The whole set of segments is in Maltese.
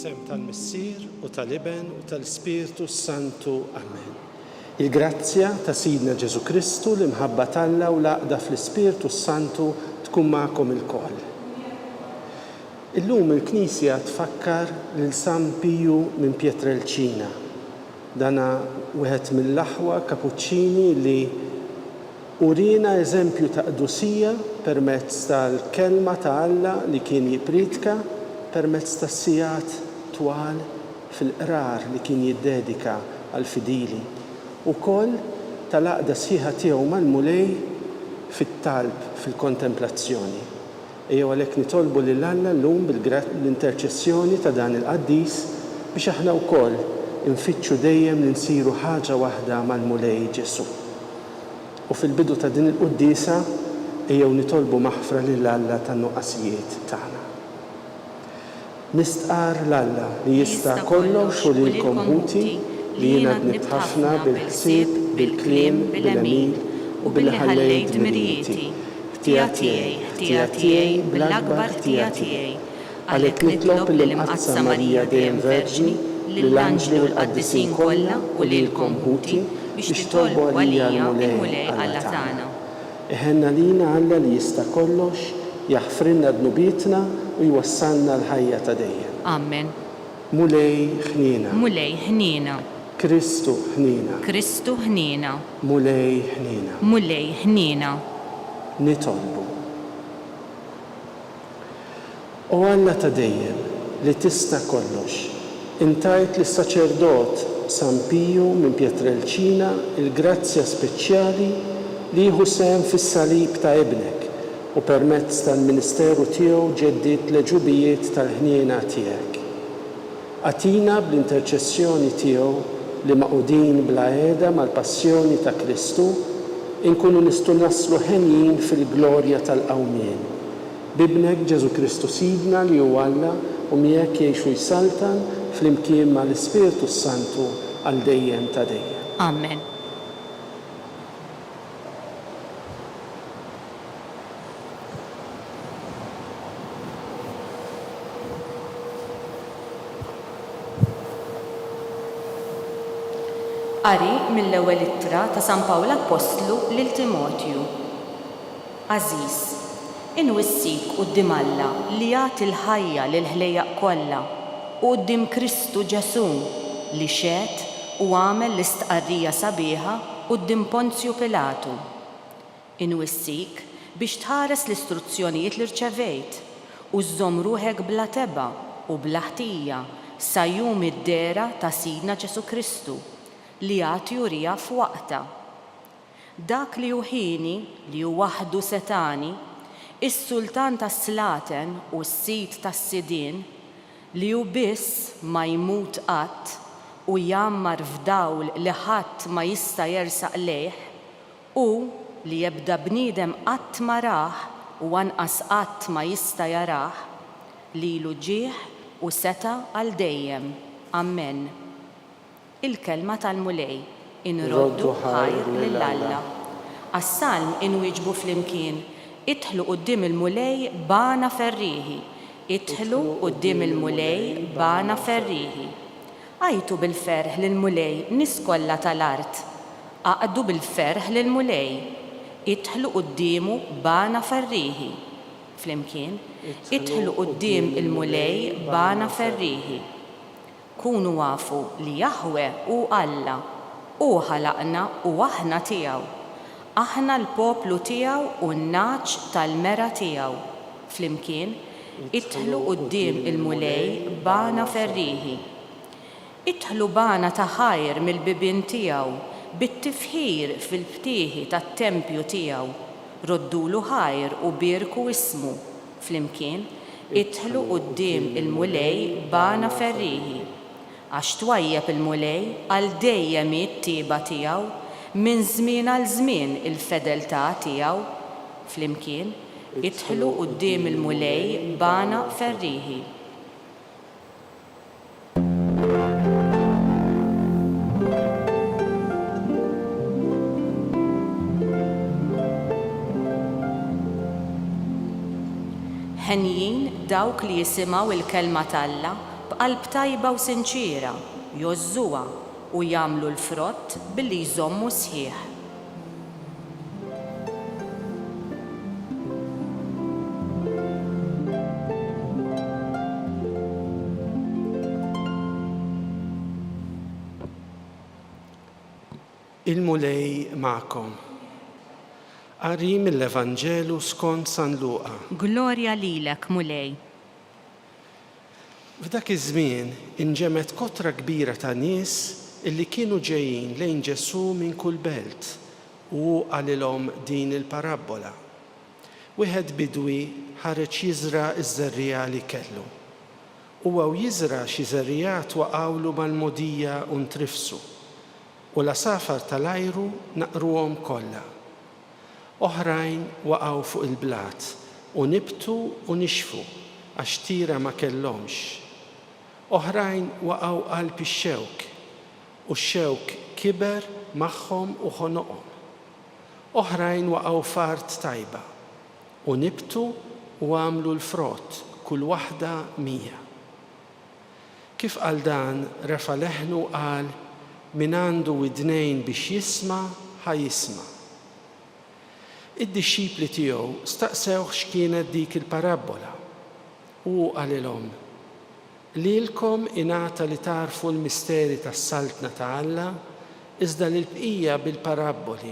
Fl-isem tal-Missier u tal-Iben u tal-Ispirtu s-Santu. Amen. Il-grazzja ta' Sidna Ġesù Kristu, l-imħabba t'Alla u l-għaqda fl-Ispirtu s-Santu tkun magħkom ilkoll. Illum il-Knisja tfakkar lil San Piju minn Pietrelcina. Dana wieħed mill-aħwa Kapuċċini li uriena eżempju ta' qdusija permezz tal-Kelma ta' Alla li kien jippriedka, permezz tas-sigħat twal fil-qrar li kien jiddedika għall-fidili, ukoll tal-għaqda sħiħa tiegħu mal-Mulej fit-talb, fil-kontemplazzjoni. Ejjew għalhekk nitolbu lil Alla llum bl-interċessjoni ta' dan il-qaddis biex aħna wkoll infittxu dejjem li nsiru ħaġa waħda mal-Mulej Ġesù. U fil-bidu ta' din il-quddiesa ejjew nitolbu maħfra lil Alla tan-nuqqasijiet tagħna. Nistqarr 'l Alla li jista' kollox u lilkom ħuti li jiena dnibt ħafna bil-ħsieb, bil-kliem, bil-għemil u billi ħallejt dmirijieti. Ħtija tiegħi, ħtija tiegħi, bl-akbar ħtija tiegħi. Għalhekk nitlob lill-Imqaddsa Marija dejjem Verġni, lill-anġli u l-qaddisin kollha u lilkom ħuti biex titolbu għalija l-Mulej Alla tagħna. Iħenn għalina Alla li jista' kollox, jaħfrilna dnubietna u jwassalna l-ħajja ta' dejjem. Amen. Mulej ħniena. Mulej ħniena. Kristu ħniena. Kristu ħniena. Mulej ħniena. Mulej ħniena. Nitolbu. O Alla ta' dejjem, li tista' kollox, int tajt lis-saċerdot San Piju minn Pietrelcina l-grazzja speċjali li jieħu sehem fis-salib ta' Ibnek u permezz tal-ministeru tiegħu ġeddidt l-għeġubijiet tal-ħniena tiegħek. Agħtina bl-interċessjoni tiegħu li magħqudin bla heda mal-passjoni ta' Kristu, inkunu nistgħu naslu henjin fil-glorja tal-qawmien. B'Ibnek Ġesù Kristu Sidna li hu Alla u miegħek jgħix u jsaltan flimkien ma' l-Ispirtu s-Santu għal dejjem ta' dejjem. Amen. Qari mill-Ewwel Ittra ta' San Pawl Appostlu lil Timotju. Għażiż, inwissik quddiem Alla li jagħti l-ħajja lill-ħlejjaq kollha u quddiem Kristu Ġesù li xehed u għamel l-istqarrija sabiħa quddiem Ponzju Pilatu. Inwissik biex tħares l-istruzzjonijiet li rċevejt, u żżomm ruħek bla tebgħa u bla ħtija sa jum id-dehra ta' Sidna Ġesù Kristu, li għad juriha f'waqtha. Dak li hu ħieni, li hu waħdu setgħani, is-Sultan tas-slaten u s-Sid tas-sidien, li hu biss ma jmut qatt u jgħammar f'dawl li ħadd ma jista' jersaq lejh, Hu, li ebda bniedem qatt ma rah u anqas qatt ma jista' jarah, lilu ġieħ u setgħa għal dejjem. Ammen. Il-Kelma tal-Mulej. Inroddu ħajr lil Alla. Għas-Salm inwieġbu flimkien, Idħlu quddiem il-Mulej b'għana ferrieħi, idħlu quddiem il-Mulej b'għana ferrieħi. Għajtu bil-ferħ lill-Mulej nies kollha tal-art. Aqdu bil-ferħ lill-Mulej. Idħlu quddiemu b'għana ferrieħi. Flimkien, Idħlu quddiem il-Mulej b'għana ferrieħi. Kunu afu li Jaħweh hu Alla. Hu ħalaqna u aħna tiegħu. Aħna l-poplu tiegħu u n-nagħaġ tal-mergħa tiegħu. Flimkien, Idħlu quddiem il-Mulej b'għana ferrieħi. Idħlu b'għana ta' ħajr mill-bibien tiegħu, bit-tifħir fil-btieħi tat-tempju tiegħu. Roddulu ħajr u bierku ismu. Flimkien, idħlu quddiem il-Mulej b'għana ferrieħi. Għax twajjeb il-Mulej, għal dejjem hi t-tieba tiegħu, minn żmien għal żmien il-fedeltà tiegħu. Flimkien, idħlu quddiem il-Mulej b'għana ferrieħi. Henjin dawk li jisimgħu l-kelma t'Alla b'qalb. b'qalb tajba u sinċiera, jgħożżuha, u jagħmlu l-frott billi jżommu sħiħ. Il-Mulej magħkom. Qari mill-Evanġelu skont San Luqa. Glorja lilek, Mulej. F'dak iż-żmien inġemgħet kotra kbira ta' nies illi kienu ġejjin lejn Ġesù minn kull belt, u hu qalilhom din il-parabbola, Wieħed bidwi ħareġ jiżra' ż-żerriegħa li kellu. Huwa u jiżra' xi żerrigħat waqgħulu mal-mogħdija u ntrifsu, u l-għasafar tal-ajru naqruhom kollha. Oħrajn waqgħu fuq il-blat u nibtu u nixfu għax tira ma kellhomx. Oħrajn waqgħu qalb ix-xewk, u x-xewk kiber magħhom u ħonoqhom. Oħrajn waqgħu f'art tajba, u nibtu u għamlu l-frott, kull waħda 100. Kif qal dan, refa' leħnu u qal, Min għandu widnejn biex jisma', ħa jisma'. Id-dixxipli tiegħu staqsewh x'kienet dik il-parabbola. U hu qalilhom, Lilkom ingħata li tagħrfu l-misteri tas-saltna ta' Alla, iżda lill-bqija bil-parabboli,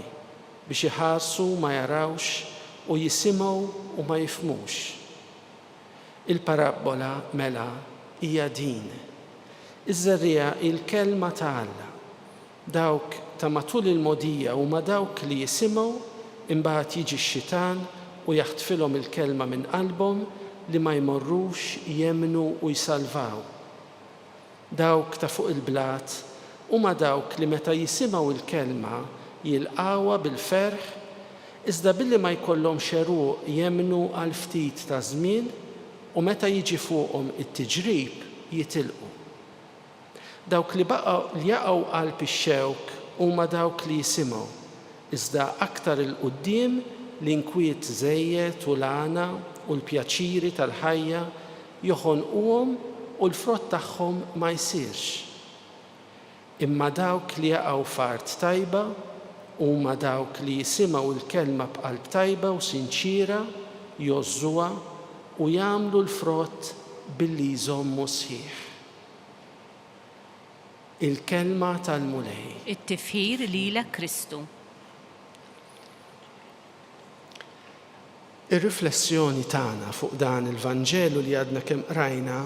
biex iħarsu u ma jarawx, u jisimgħu u ma jifhmux. Il-parabbola, mela, hija din, Iż-żerriegħa hi l-kelma ta' Alla. Dawk ta' matul il-mogħdija huma dawk li jisimgħu, imbagħad jiġi x-xitan u jaħtfilhom il-kelma minn qalbhom li ma jmorrux jemmnu u jsalvaw. Dawk ta' fuq il-blat huma dawk li meta jisimgħu l-kelma jilqgħuha bil-ferħ, iżda billi ma jkollhomx għeruq jemmnu għal ftit ta' żmien u meta jiġi fuqhom it-tiġrib jitilqu. Dawk li baqgħu li jaqgħu qalb ix-xewk huma dawk li jisimgħu, iżda aktar 'il quddiem l-inkwiet żejjed u l-għana u l-pjaċiri tal-ħajja joħonquhom u l-frott tagħhom ma jsirx. Imma dawk li jaqgħu f'art tajba huma dawk li jisimgħu l-kelma b'qalb tajba u sinċiera, jgħożżuha u jagħmlu l-frott billi jżommu sħiħ. Il-Kelma tal-Mulej. It-tifħir lilek Kristu. Ir-riflessjoni tagħna fuq dan il-Vanġelu li għadna kemm qrajna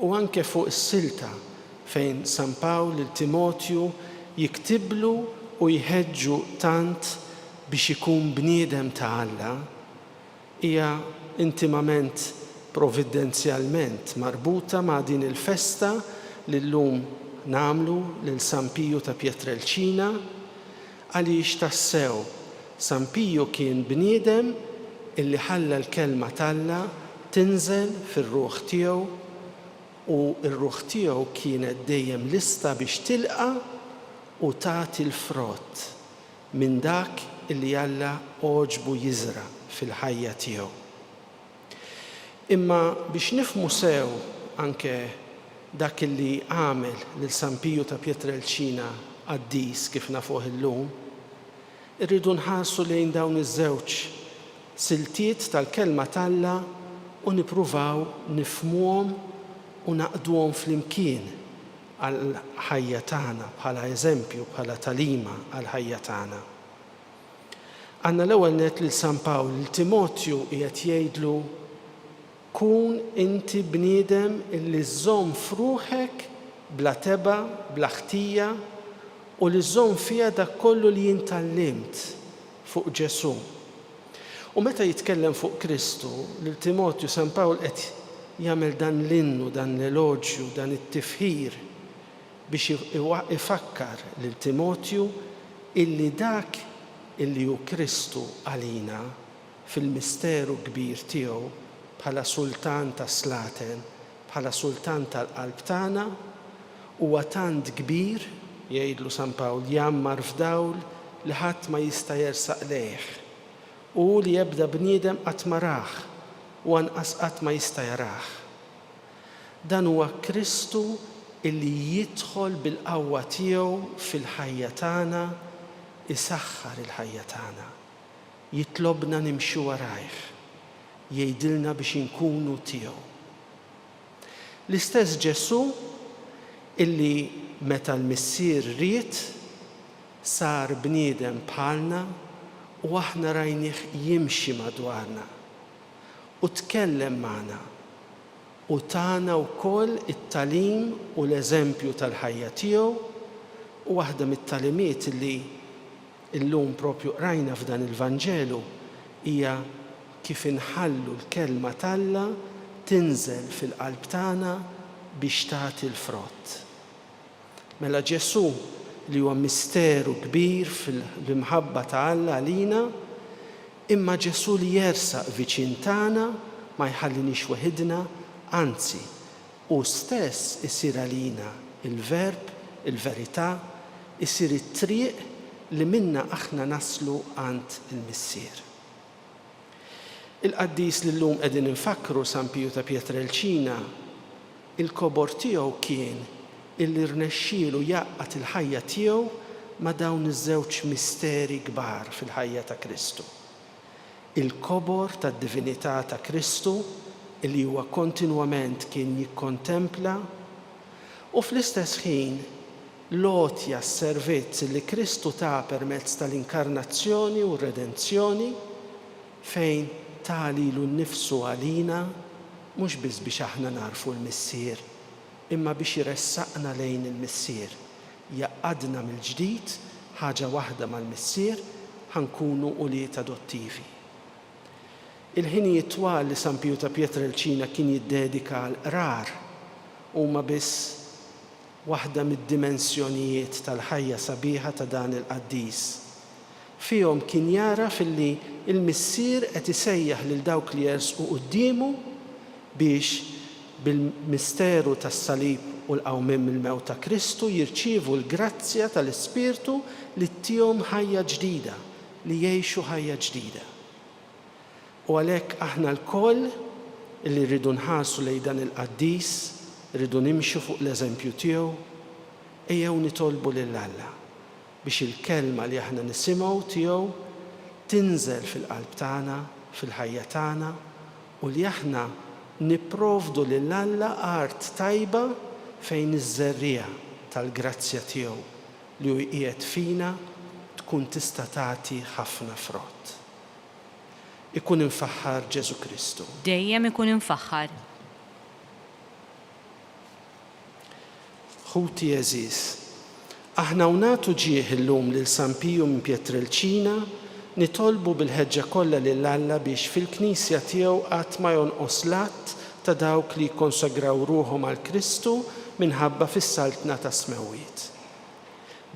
u anke fuq is-silta fejn San Pawl lil Timotju jiktiblu u jħeġġu tant biex ikun bniedem ta' Alla, hija intimament providdenzjalment marbuta ma' din il-festa li llum nagħmlu lil San Piju ta' Pietrelcina, għaliex tassew San Piju kien bniedem illi ħalla l-Kelma t'Alla tinżel fir-ruħ tiegħu u r-ruħ tiegħu kienet dejjem lista biex tilqa' u tagħti l-frott minn dak illi Alla għoġbu jiżra' fil-ħajja tiegħu. Imma biex nifhmu sew anke dak illi għamel lil San Piju ta' Pietrelcina qaddis kif nafuh illum, irridu nħarsu lejn dawn iż-żewġ siltiet tal-Kelma t'Alla u nippruvaw nifhmuhom u ngħaqqduhom flimkien għall-ħajja tagħna bħala eżempju, bħala tagħlima għall-ħajja tagħna. Għandna l-ewwel nett lil San Pawl, lil Timotju qiegħed jgħidlu, Kun inti bniedem illi żżomm f'ruħek bla tebgħa, bla ħtija, u li żżomm fiha dak kollu li int tgħallimt fuq Ġesù. U meta jitkellem fuq Kristu, lil Timotju San Pawl qed jagħmel dan l-innu, dan l-eloġju, dan it-tifħir biex ifakkar lil Timotju illi dak illi hu Kristu għalina fil-misteru kbir tiegħu bħala Sultan tas-slaten, bħala Sultan tal-qalb tagħna, huwa tant kbir, jgħidlu San Pawl, jgħammar f'dawl li ħadd ma jista' jersaq lejh, u li ebda bniedem qatt ma rah u anqas qatt ma jista' jarah. Dan huwa Kristu illi jidħol bil-qawwa tiegħu fil-ħajja tagħna, isaħħar il-ħajja tagħna. Jitlobna nimxu warajh. Jgħidilna biex inkunu tiegħu. L-istess Ġesù illi meta l-Missier ried, sar bniedem bħalna u aħna rajnih jimxi madwarna u tkellem magħna u tana wkoll it-tagħlim u l-eżempju tal-ħajja tiegħu u waħda mit-tagħlimiet li llum propju qrajna f'dan il-Vanġelu hija kif inħallu l-Kelma t'Alla tinżel fil-qalb tagħna biex tagħti l-frott. Mela Ġesù, li huwa misteru kbir fl-imħabba ta' Alla għalina, imma Ġesù li jersaq viċin tagħna, ma jħalliniex weħidna, anzi, hu stess isir għalina l-Verb, il-Verità, isir it-triq li minnha aħna naslu għand il-Missier. Il-qaddis li llum qegħdin infakkru, San Piju ta' Pietrelcina, il-kobor tiegħu kien illi rnexxielu jgħaqqad il-ħajja tiegħu ma' dawn iż-żewġ misteri kbar fil-ħajja ta' Kristu. Il-kobor tad-divinità ta' Kristu illi huwa kontinwament kien jikkontempla u fl-istess ħin l-għotja, s-servizz li Kristu ta permezz tal-Inkarnazzjoni u r-Redenzjoni, fejn ta lilu nnifsu għalina, mhux biss biex aħna nagħrfu l-Missier, imma biex iressaqna lejn il-Missier, jgħaqqadna mill-ġdid ħaġa waħda mal-Missier, ħa nkunu ulied adottivi. Il-ħinijiet twal li San Piju ta' Pietrelcina kien jiddedika għall-qrar huma biss waħda mid-dimensjonijiet tal-ħajja sabiħa ta' dan il-qaddis. Fihom kien jagħraf illi l-Missier qed isejjaħ lil dawk li jersqu quddiemu biex bil-misteru tas-Salib u l-qawmien mill-mewt ta' Kristu jirċievu l-grazzja tal-Ispirtu li ttihom ħajja ġdida, li jgħixu ħajja ġdida. U għalhekk aħna lkoll li rridu nħarsu lejn dan il-qaddis, rridu nimxu fuq l-eżempju tiegħu, ejjew nitolbu lil Alla biex il-kelma li aħna nisimgħu tiegħu tinżel fil-qalb tagħna, fil-ħajja tagħna, u li aħna nipprovdu lil Alla art tajba fejn iż-żerriegħa tal-grazzja tiegħu li hu jqiegħed fina tkun tista' tagħti ħafna frott. Ikun imfaħħar Ġesù Kristu. Dejjem ikun imfaħħar. Ħuti għeżież, aħna u nagħtu ġieħ illum lil San Piju minn Pietrelcina, nitolbu bil-ħeġġa kollha lil Alla biex fil-Knisja tiegħu qatt ma jonqos l-għadd ta' dawk li jikkonsagraw ruħhom għal Kristu minħabba fis-Saltna tas-Smewwiet.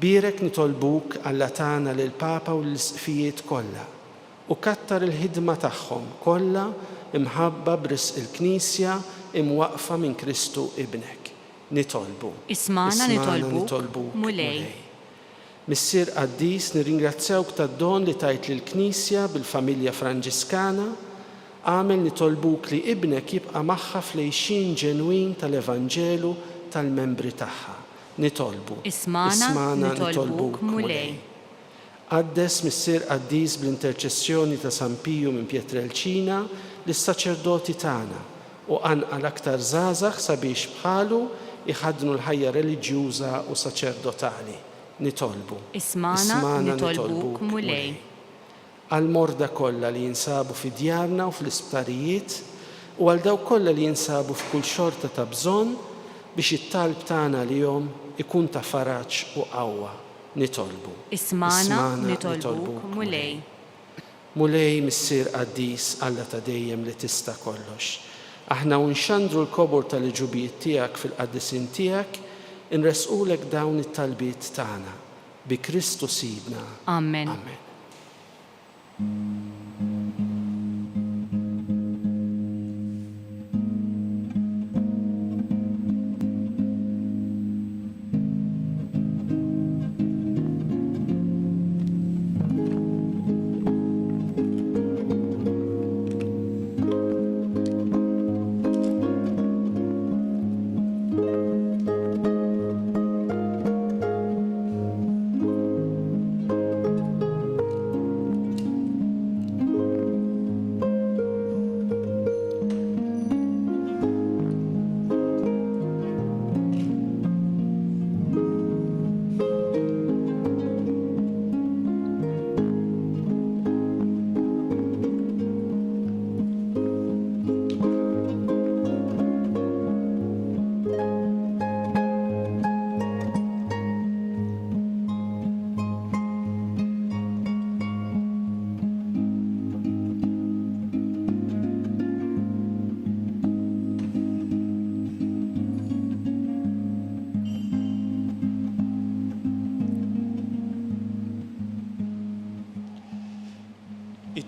Bierek nitolbuk, Alla tagħna, lill-Papa u lill-Isqfijiet kollha, u kattar il-ħidma tagħhom kollha mħabba b'risq il-Knisja imwaqqfa minn Kristu Ibnek. Nitolbu. Ismagħna nitolbuk, Mulej. Missier qaddis, nirringrazzjawk tad-don li tajt lill-Knisja bil-familja Franġiskana. Agħmel nitolbuk li Ibnek jibqa' magħha fl-għixien ġenwin tal-Evanġelu tal-membri tagħha. Nitolbu. Ismagħna, nitolbuk, Mulej. Qaddes, Missier qaddis, bl-interċessjoni ta' San Piju minn Pietrelcina, lis-saċerdoti tagħna, u qanqal aktar żgħażagħ sabiex bħalu jħaddnu l-ħajja reliġjuża u saċerdotali. Nitolbu. Ismagħna, nitolbuk, Mulej. Għall-morda kollha li jinsabu fi djarna u fl-isptarijiet, u għal dawk kollha li jinsabu f'kull xorta ta' bżonn, biex it-talb tagħna għalihom ikun ta' faraġ u qawwa. Nitolbu. Ismagħna, nitolbuk, Mulej. Mulej, Missier qaddis, Alla ta' dejjem li tista' kollox. Aħna u nxandru l-kobor tal-għeġubijiet tiegħek fil-qaddisin tiegħek, inressqulek dawn it-talbiet tagħna. Bi Kristu Sidna. Amen. Amen.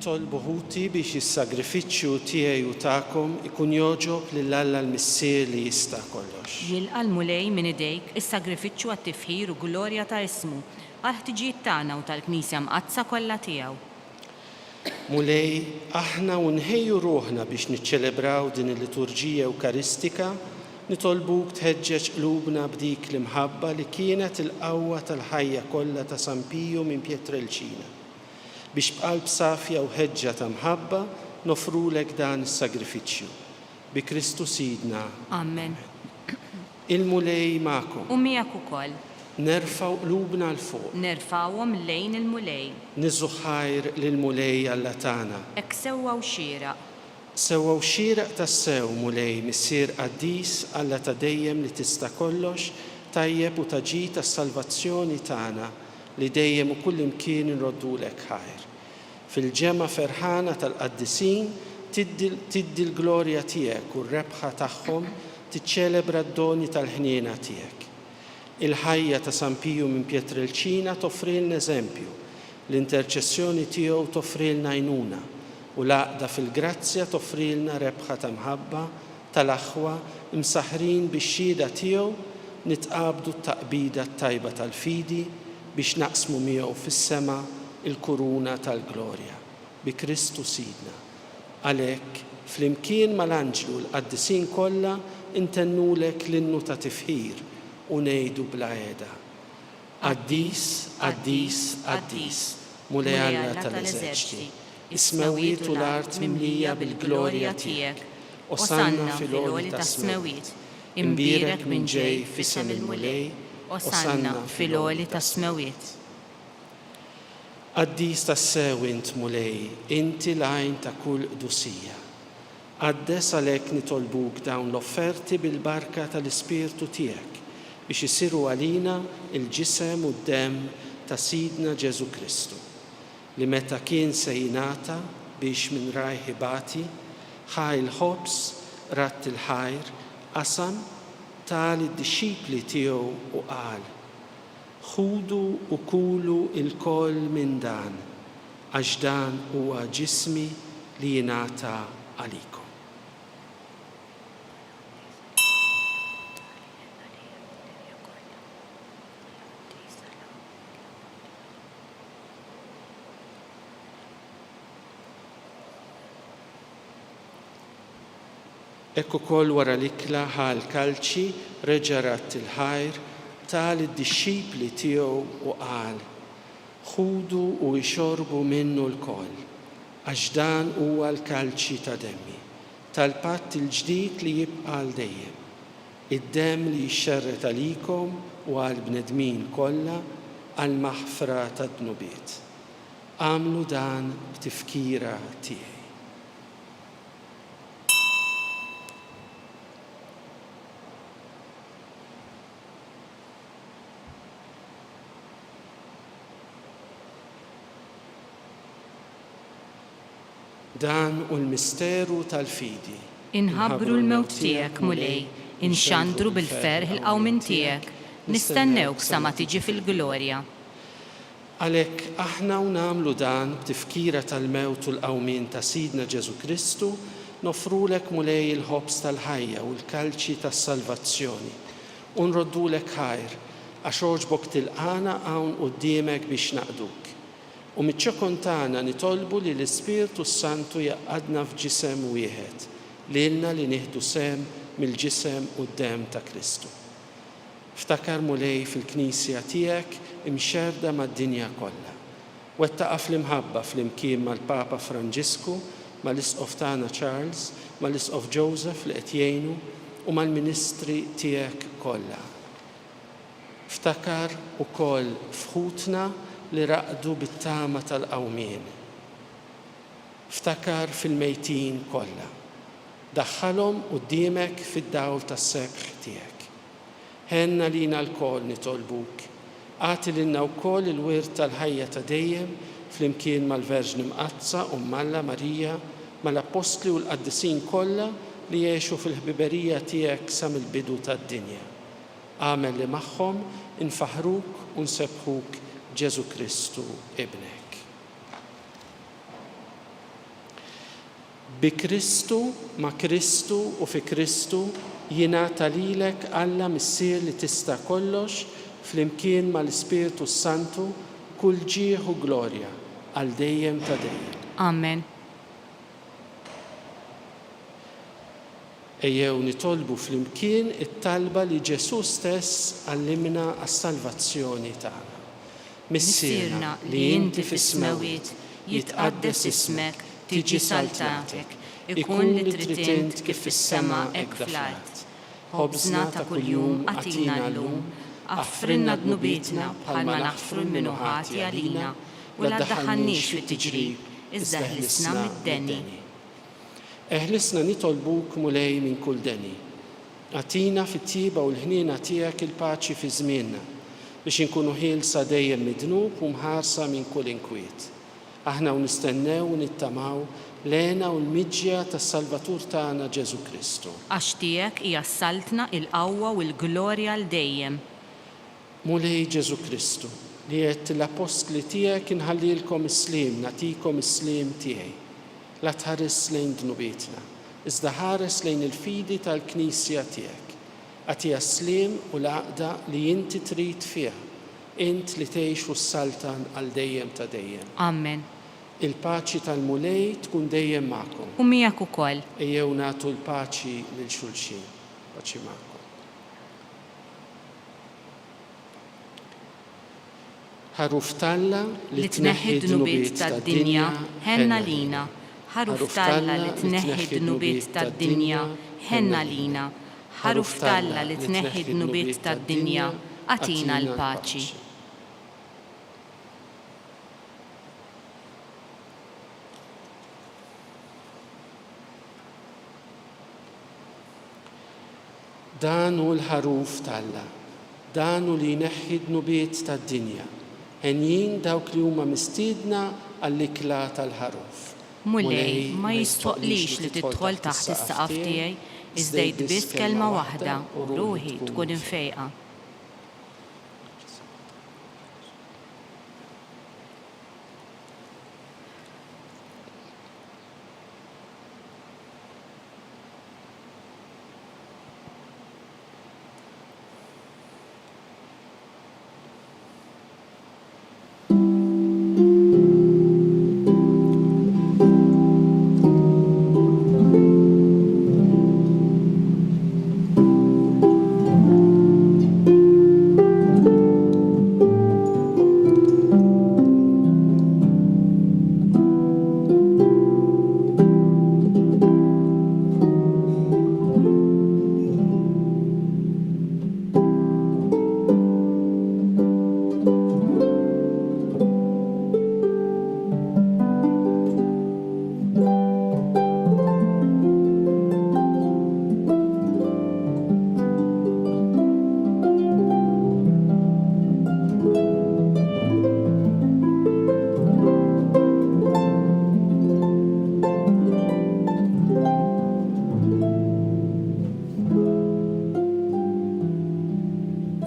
Itolbu ħuti biex is-sagrifiċċju tiegħi u tagħkom ikun jogħġob lil Alla l-Missier li jista' kollox. Jilqa' l-Mulej minn idejk is-sagrifiċċju għat-tifħir u glorja ta' ismu, għall-ħtiġijiet tagħna u tal-Knisja Mqaddsa kollha tiegħu. Mulej, aħna u nħejju ruħna biex niċċelebraw din il-liturġija Ewkaristika, nitolbuk tħeġġeġ qlubna b'dik l-imħabba li kienet il-qawwa tal-ħajja kollha ta' San Piju minn Pietrelcina. Biex b'qalb safja u ħeġġa ta' mħabba noffrulek dan is-sagrifiċċju. Bi Kristu Sidna. Amen. Il-Mulej magħkom. U miegħek ukoll. Nerfgħu qlubna 'l fuq. Nerfgħuhom lejn il-Mulej. Niżżu ħajr lill-Mulej Alla tagħna. Hekk sewwa u xieraq. Sewwa u xieraq tassew, Mulej, Missier qaddis, Alla ta' dejjem li tista' kollox, tajjeb u ta' ġid għas-salvazzjoni tagħna, li dejjem u kullimkien inroddulek ħajr. Fil-ġemgħa ferħana tal-qaddisin tiddi tiddi l-glorja tiegħek u r-rebħa tagħhom tiċċelebra d-doni tal-ħniena tiegħek. Il-ħajja ta' San Piju minn Pietrelcina toffrilna eżempju, l-interċessjoni tiegħu toffrilna għajnuna, u l-għaqda fil-grazzja toffrilna rebħa ta' mħabba tal-aħwa msaħħrin bix-xhieda tiegħu nitqabdu t-taqbida t-tajba tal-fidi biex naqsmu miegħu fis-sema l-kuruna tal-glorja. Bi Kristu Sidna. Għalhekk, flimkien mal-anġli u l-qaddisin kollha ntennulek l-innu ta' tifħir u ngħidu bla heda, Qaddis, qaddis, qaddis, Mulej Alla tal-eżerċti, is-smewwiet u l-art mimlija bil-glorja tiegħek. Osanna fil-għoli tas-smewwiet. Imbierek min ġej f'isem il-Mulej, Osanna fil-għoli tas-smewwiet. Qaddis tassew int, Mulej, inti l-għajn ta' kull qdusija. Qaddes għalhekk nitolbuk dawn l-offerti bil-barka tal-Ispirtu tiegħek, biex isiru għalina l-ġisem u d-demm ta' Sidna Ġesù Kristu, li meta kien se jingħata biex minn rajh ibati, ħa l-ħobż, radd il-ħajr, qasam, ta lid-dixxipli tiegħu u qal, Ħudu u kulu lkoll minn dan, għax dan huwa ġismi li jingħata għalikom. Hekk ukoll wara l-ikla ħa l-kalċi, reġa' radd il-ħajr, ta lid-dixxipli tiegħu u qal, Ħudu u ixorbu minnu lkoll, għax dan huwa l-kalċi ta' demmi, tal-patt il-ġdid li jibqa' għal dejjem, id-demm li jixxerred għalikom u għall-bnedmin kollha għall-maħfra tad-dnubiet. Agħmlu dan b'tifkira tiegħi. Dan hu l-misteru tal-fidi. Inħabbru l-mewt tiegħek, Mulej, inxandru bil-ferħ il-qawmien tiegħek, nistennewk sa ma tiġi fil-glorja. Għalhekk, aħna u nagħmlu dan b'tifkira tal-mewt u l-qawmien ta' Sidna Ġesù Kristu, noffrulek, Mulej, il-ħobż tal-ħajja u l-kalċi tas-salvazzjoni, u nroddulek ħajr, għax għoġbok tilqagħna hawn quddiemek biex naqduk. U miċ-ċokon tagħna nitolbu li l-Ispirtu s-Santu jgħaqqadna f'ġisem wieħed, lilna li nieħdu sehem mill-ġisem u d-demm ta' Kristu. Ftakar, Mulej, fil-Knisja tiegħek imxerrda mad-dinja kollha. Wettaqha fl-imħabba flimkien mal-Papa Franġisku, mal-Isqof tagħna Charles, mal-Isqof Joseph li qed jgħinu, u mal-ministri tiegħek kollha. Ftakar ukoll f'ħutna li raqdu bit-tama tal-qawmien. Ftakar fil-mejtin kollha. Daħħalhom quddiemek fid-dawl tas-sebħ tiegħek. Ħenn għalina lkoll, nitolbuk. Agħti lilna wkoll il-wirt tal-ħajja ta' dejjem flimkien mal-Verġni Mqaddsa, Omm Alla, Marija, mal-Appostli u l-qaddisin kollha li għexu fil-ħbiberija tiegħek sa mill-bidu tad-dinja. Agħmel li magħhom infaħħruk u nsebbħuk b'Ġesù Kristu, Ibnek. Bi Kristu, ma' Kristu u fi Kristu, jingħata lilek, Alla Missier li tista' kollox, flimkien mal-Ispirtu s-Santu, kull ġieħ u glorja, għal dejjem ta' dejjem. Amen. Ejjew nitolbu flimkien it-talba li Ġesù stess għallimna għas-salvazzjoni tagħna. Missierna li inti fis-smewwiet, jitqaddes ismek, tiġi saltnatek, ikun li trid int kif fis-sema hekk fl-art. Ħobżna ta' kuljum agħtina llum, aħfrilna dnubietna bħalma naħfru 'l min hu ħati għalina, u la ddaħħalniex fit-tiġrib, iżda eħlisna mid-deni. Eħlisna nitolbuk, Mulej, minn kull deni. Agħtina fit-tjieba u l-ħniena tiegħek il-paċi fi żmienna, biex inkunu ħielsa dejjem mid-dnub u mħarsa minn kull inkwiet. Aħna u nistennew u nittamaw l-hena u l-miġja tas-Salvatur tagħna Ġesù Kristu. Għax tiegħek hija s-saltna, il-qawwa u l-glorja għal dejjem. Mulej Ġesù Kristu, li għedt lill-appostli tiegħek inħallilkom is-sliem, nagħtikom is-sliem tiegħi. La tħarisx lejn dnubietna, iżda ħares lejn il-fidi tal-Knisja tiegħek. Agħtiha s-sliem u l-għaqda li inti trid fiha, int li tgħix u ssaltan għal dejjem ta' dejjem. Amen. Il-paċi tal-Mulej tkun dejjem magħkom. U miegħek ukoll. Ejjew nagħtu l-paċi lil xulxin. Paċi magħkom. Ħaruf t'Alla li tneħħi d-dnubiet tad-dinja, ħenn għalina. Ħaruf t'Alla li tneħħi d-dnubiet tad-dinja, ħenn għalina. Ħaruf t'Alla li tneħħi d-dnubiet tad-dinja, agħtina l-paċi. Dan hu l-Ħaruf t'Alla. Dan hu li jneħħi d-dnubiet tad-dinja. Henjin dawk li huma mistiedna għall-ikla tal-Ħaruf. Mulej, ma jistħoqqlix li tidħol taħt is-saqaf tiegħi, iżda għid biss kelma waħda u ruħi tkun imfejqa.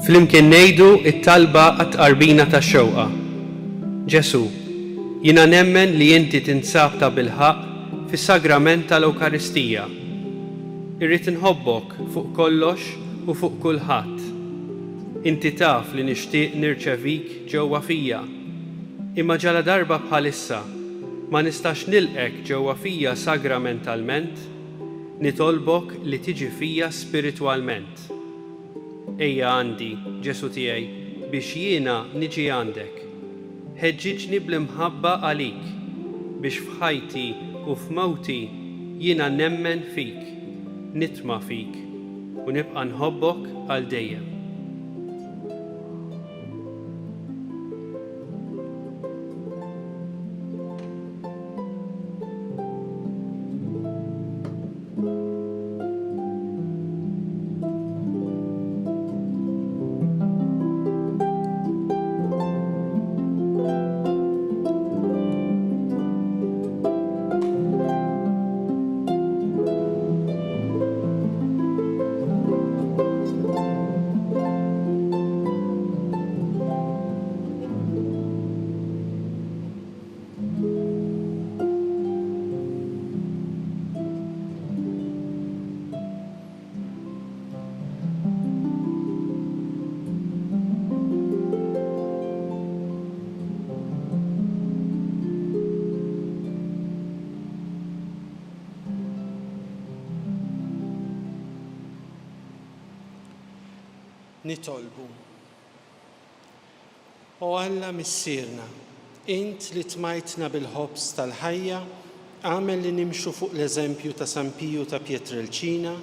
Flimkien ngħidu t-talba għat-tqarbina tax-xewqa. Ġesù, jiena nemmen li inti tinsab tabilħaqq fis-sagrament tal-Ewkaristija. Irrid inħobbok fuq kollox u fuq kulħadd. Inti taf li nixtieq nirċevik ġewwa fija. Imma ġaladarba bħalissa ma nistax nilqgħek ġewwa fija sagramentalment, nitolbok li tiġi fija spiritwalment. Ejja għandi, Ġesù tiegħi, biex jiena niġi għandek. Ħeġġiġni bl-imħabba għalik, biex f'ħajti u f'mewti jiena nemmen fik, nitma' fik, u nibqa' nħobbok għal dejjem. Nitolbu. O Alla Missierna, int li tmajtna bil-ħobż tal-ħajja, agħmel li nimxu fuq l-eżempju ta' San Piju ta' Pietrelcina,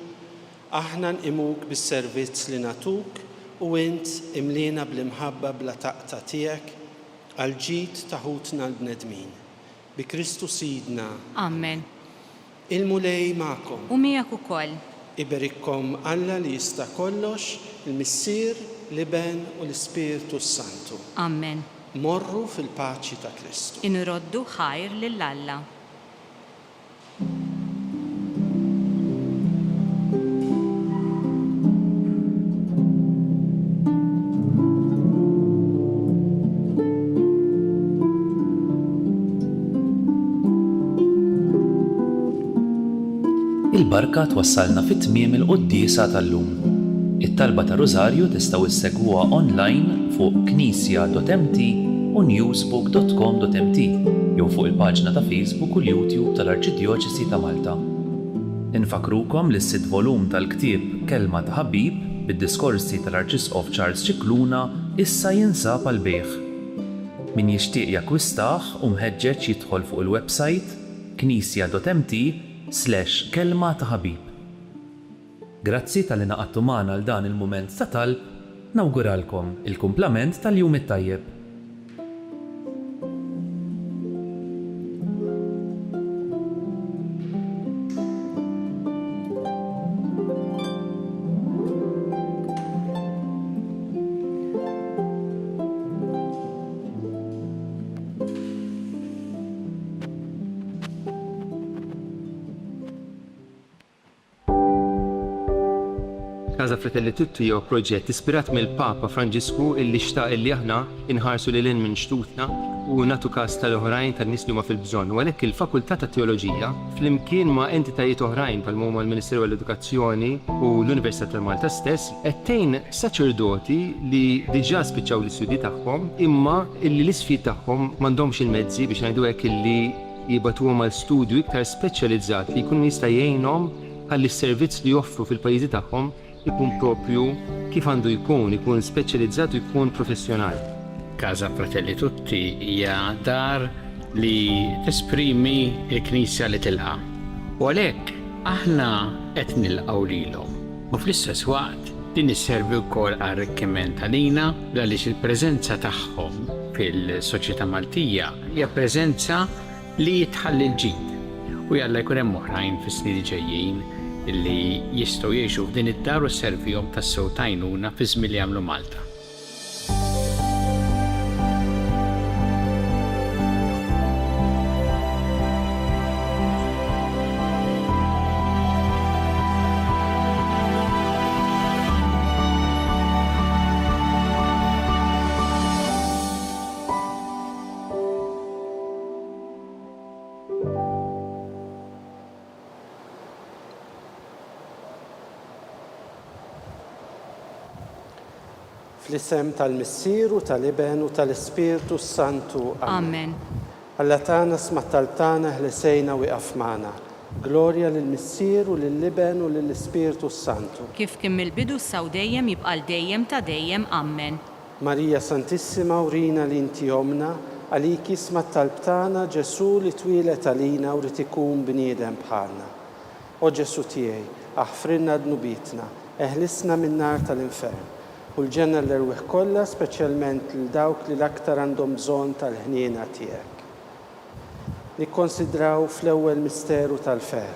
aħna nqimuk bis-servizz li nagħtuk u int imliena bl-imħabba bla taqta' tiegħek għall-ġid ta' ħutna l-bnedmin. Bi Kristu Sidna. Amen. Il-Mulej magħkom. U miegħek ukoll. Iberikkom Alla li jista' kollox, il-Missier, l-Iben u l-Ispirtu s-Santu. Amen. Morru fil-paċi ta' Kristu. Inroddu ħajr lil Alla. Il-barka twassalna fi tmiem il-quddiesa tal-lum. It-talba tar-Rużarju tistgħu issegwuha online fuq knisja.mt u newsbook.com.mt jew fuq il-paġna ta' Facebook u l-YouTube tal-Arċidjoċesi ta' Malta. Infakkrukom li s-sitt volum tal-ktieb Kelma ta' Ħabib bid-diskorsi tal-Arċisqof Charles Scicluna issa jinsab għall-bejgħ. Min jixtieq jakkwistah hu mħeġġeġ jidħol fuq il-websajt knisja.mt slash kelma ta' ħabib. Grazzi talli ngħaqadtu magħna għal dan il-mument ta' talb, nawguralkom il-kumplament tal-jum it-tajjeb. Casa Fratelli Tutti huwa proġett ispirat mill-Papa Franġisku illi xtaq illi aħna inħarsu lil hinn minn xtutna u nagħtu kas tal-oħrajn tan-nies li huma fil-bżonn. U għalhekk il-Fakultà tat-Teoloġija flimkien ma' entitajiet oħrajn bħalma huma l-Ministeru għall-Edukazzjoni u l-Università ta' Malta stess qed tgħin saċerdoti li diġà spiċċaw l-istudji tagħhom imma illi l-isqfijiet tagħhom m'għandhomx il-mezzi biex ngħidu hekk illi jibagħtuhom għal studju iktar speċjalizzat li jkun jista' jgħinhom ħalli s-servizz li joffru fil-pajjiżi tagħhom ikun proprju kif għandu jkun, ikun speċjalizzat u jkun professjonali. Casa Fratelli Tutti hija dar li tesprimi l-Knisja li tilqa'. U għalhekk aħna qed nilqgħu lilhom. U fl-istess waqt din isservi wkoll arrikkiment għalina għaliex il-preżenza tagħhom fil-soċjetà Maltija hija preżenza li tħalli l-ġid. U jalla jkun hemm oħrajn fis-snin li ġejjin li jistgħu jgħixu f'din id-dar u sservihom tassew t'għajnuna fiż-żmien li jagħmlu Malta. Fl-isem tal-Missier u tal-Iben u tal-Ispirtu s-Santu. Amen. Alla tagħna sma' t-talb tagħna eħles għinna u ieqaf magħna. Glorja lill-Missier u lill-Iben u lill-Ispirtu s-Santu. Kif kien mill-bidu issa u dejjem jibqa' għal dejjem ta' dejjem. Ammen. Marija Santissima urina li inti Ommna, għalik jisma' t-talb tagħna Ġesù li twieled għalina u ried ikun bniedem bħalna. O Ġesù tiegħi, aħfrilna dnubietna, eħlisna min-nar tal-infern, u l-ġenna l-erwieħ kollha speċjalment lil dawk li l-aktar għandhom bżonn tal-ħniena tiegħek. Nikkonsidraw fl-ewwel misteru tal-ferħ,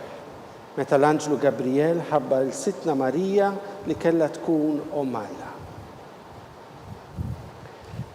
meta l-anġlu Gabrijel ħabbar 'l Sidtna Marija li kellha tkun Omm Alla.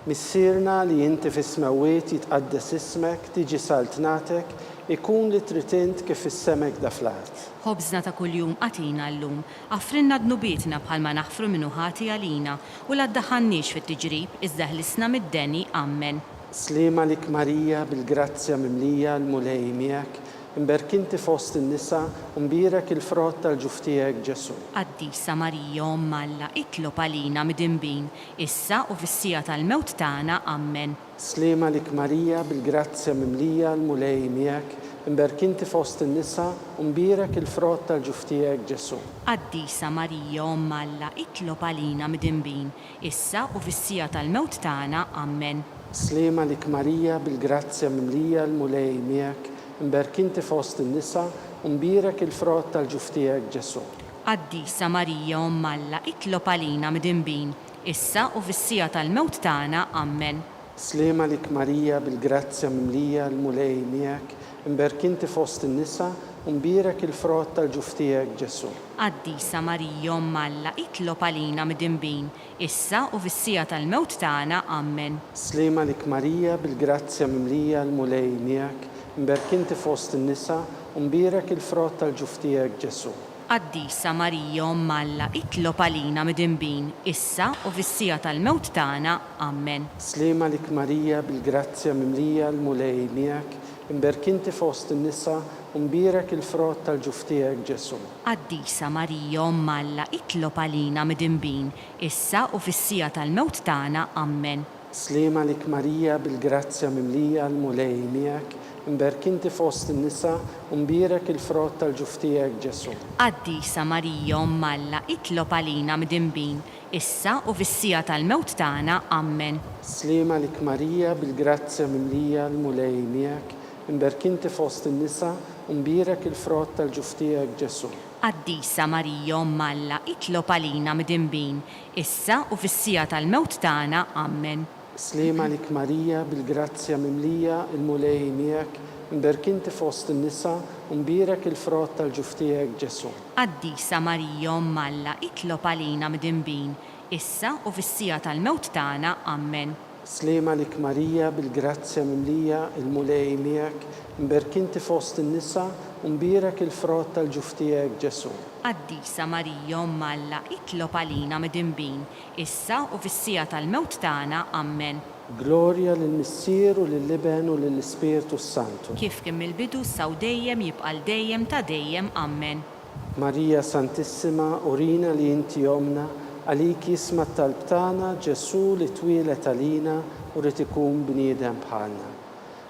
Missierna li inti fis-smewwiet jitqaddes ismek, tiġi saltnatek, ikun li trid int kif fis-sema hekda fl-art. Ħobżna ta' kuljum agħtina llum. Aħfrilna dnubietna bħalma naħfru min hu ħati għalina, u la ddaħħalniex fit-tiġrib, iżda ħlisna mid-deni. Ammen. Sliem għalik Marija, bil-grazzja mimlija, l-Mulej miegħek, Imberk inti fost in-nisa, u mbierek il-frott tal-ġuf tiegħek, Ġesù. Qaddisa Marija, Omm Alla, itlob għalina midinbin, issa u fis-siegħa tal-mewt tagħna. Ammen. Sliem għalik Marija, bil-grazzja mimlija, l-Mulej miegħek, Imberk inti fost in-nisa, u mbierek il-frott tal-ġuf tiegħek, Ġesù. Qaddisa Marija, Omm Alla, itlob għalina midinbin, issa u fis-siegħa tal-mewt tagħna. Ammen. Sliem għalik Marija, bil-grazzja mimlija, l-Mulej miegħek, imberk inti fost in-nisa, u mbierek il-frott tal-ġuf tiegħek, Ġesù. Qaddisa Marija, Omm Alla, itlob għalina midinbin, issa u fis-siegħa tal-mewt tagħna. Ammen. Sliem għalik Marija bil-grazzja mimlija l-Mulej miegħek, imberk inti fost in-nisa u mbierek il-frott tal-ġuf tiegħek Ġesù. Qaddisa Marija Omm Alla itlob għalina midinbin, issa u fis-siegħa tal-mewt tagħna. Ammen. Sliem għalik Marija bil-grazzja mimlija l-Mulej miegħek, imberk inti fost in-nisa u mbierek il-frott tal-ġuf tiegħek Ġesù. Qaddisa Marija Omm Alla itlob għalina midinbin, issa u fis-siegħa tal-mewt tagħna. Ammen. Sliem għalik Marija bil-grazzja mimlija l-Mulej miegħek, imberk inti fost in-nisa u mbierek il-frott tal-ġuf tiegħek Ġesù. Qaddisa Marija Omm Alla itlob għalina midinbin, issa u fis-siegħa tal-mewt tagħna. Ammen. Sliem għalik Marija bil-grazzja mimlija l-Mulej miegħek, imberk inti fost in-nisa u mbierek il-frott tal-ġuf tiegħek Ġesù. Qaddisa Marija Omm Alla itlob għalina midinbin, issa u fis-siegħa tal-mewt tagħna. Ammen. Sliem għalik Marija bil-grazzja mimlija l-Mulej miegħek, imberk inti fost in-nisa u mbierek il-frott tal-ġuf tiegħek Ġesù. Qaddisa Marija Omm Alla itlob għalina midinbin, issa u fis-siegħa tal-mewt tagħna. Ammen. Sliem għalik Marija, bil-grazzja mimlija, il-Mulej miegħek, imberk inti fost in-nisa, u mbierek il-frott tal-ġuf tiegħek, Ġesù. Qaddisa Marija Omm Alla, itlob għalina midinbin, issa u fis-siegħa tal-mewt tagħna. Ammen. Sliem għalik Marija, bil-grazzja mimlija, il-Mulej miegħek, imberk inti fost in-nisa, u mbierek il-frott tal-ġuf tiegħek, Ġesù. Qaddisa Marija Omm Alla, itlob għalina midinbin, issa u fis-siegħa tal-mewt tagħna. Ammen. Glorja lill-Missier u lill-Iben u lill-Ispirtu s-Santu. Kif kien mill-bidu issa u dejjem jibqa' għal dejjem ta' dejjem. Ammen. Marija Santissima, urina li inti Ommna, għalik jisma' t-talb tagħna Ġesù li twieled għalina u ried ikun bniedem bħalna.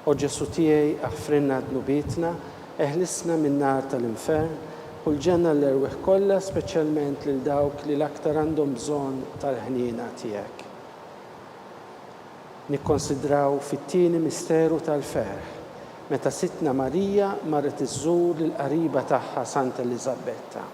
O Ġesù tiegħi aħfrilna dnubietna, eħlisna min-nar tal-infern, ħu l-ġenna l-erwieħ kollha speċjalment lil dawk li l-aktar għandhom bżonn tal-ħniena tiegħek. Nikkonsidraw fit-tieni misteru tal-ferħ, meta Sidtna Marija marret iżżur lill-qariba tagħha Santa Eliżabbetta.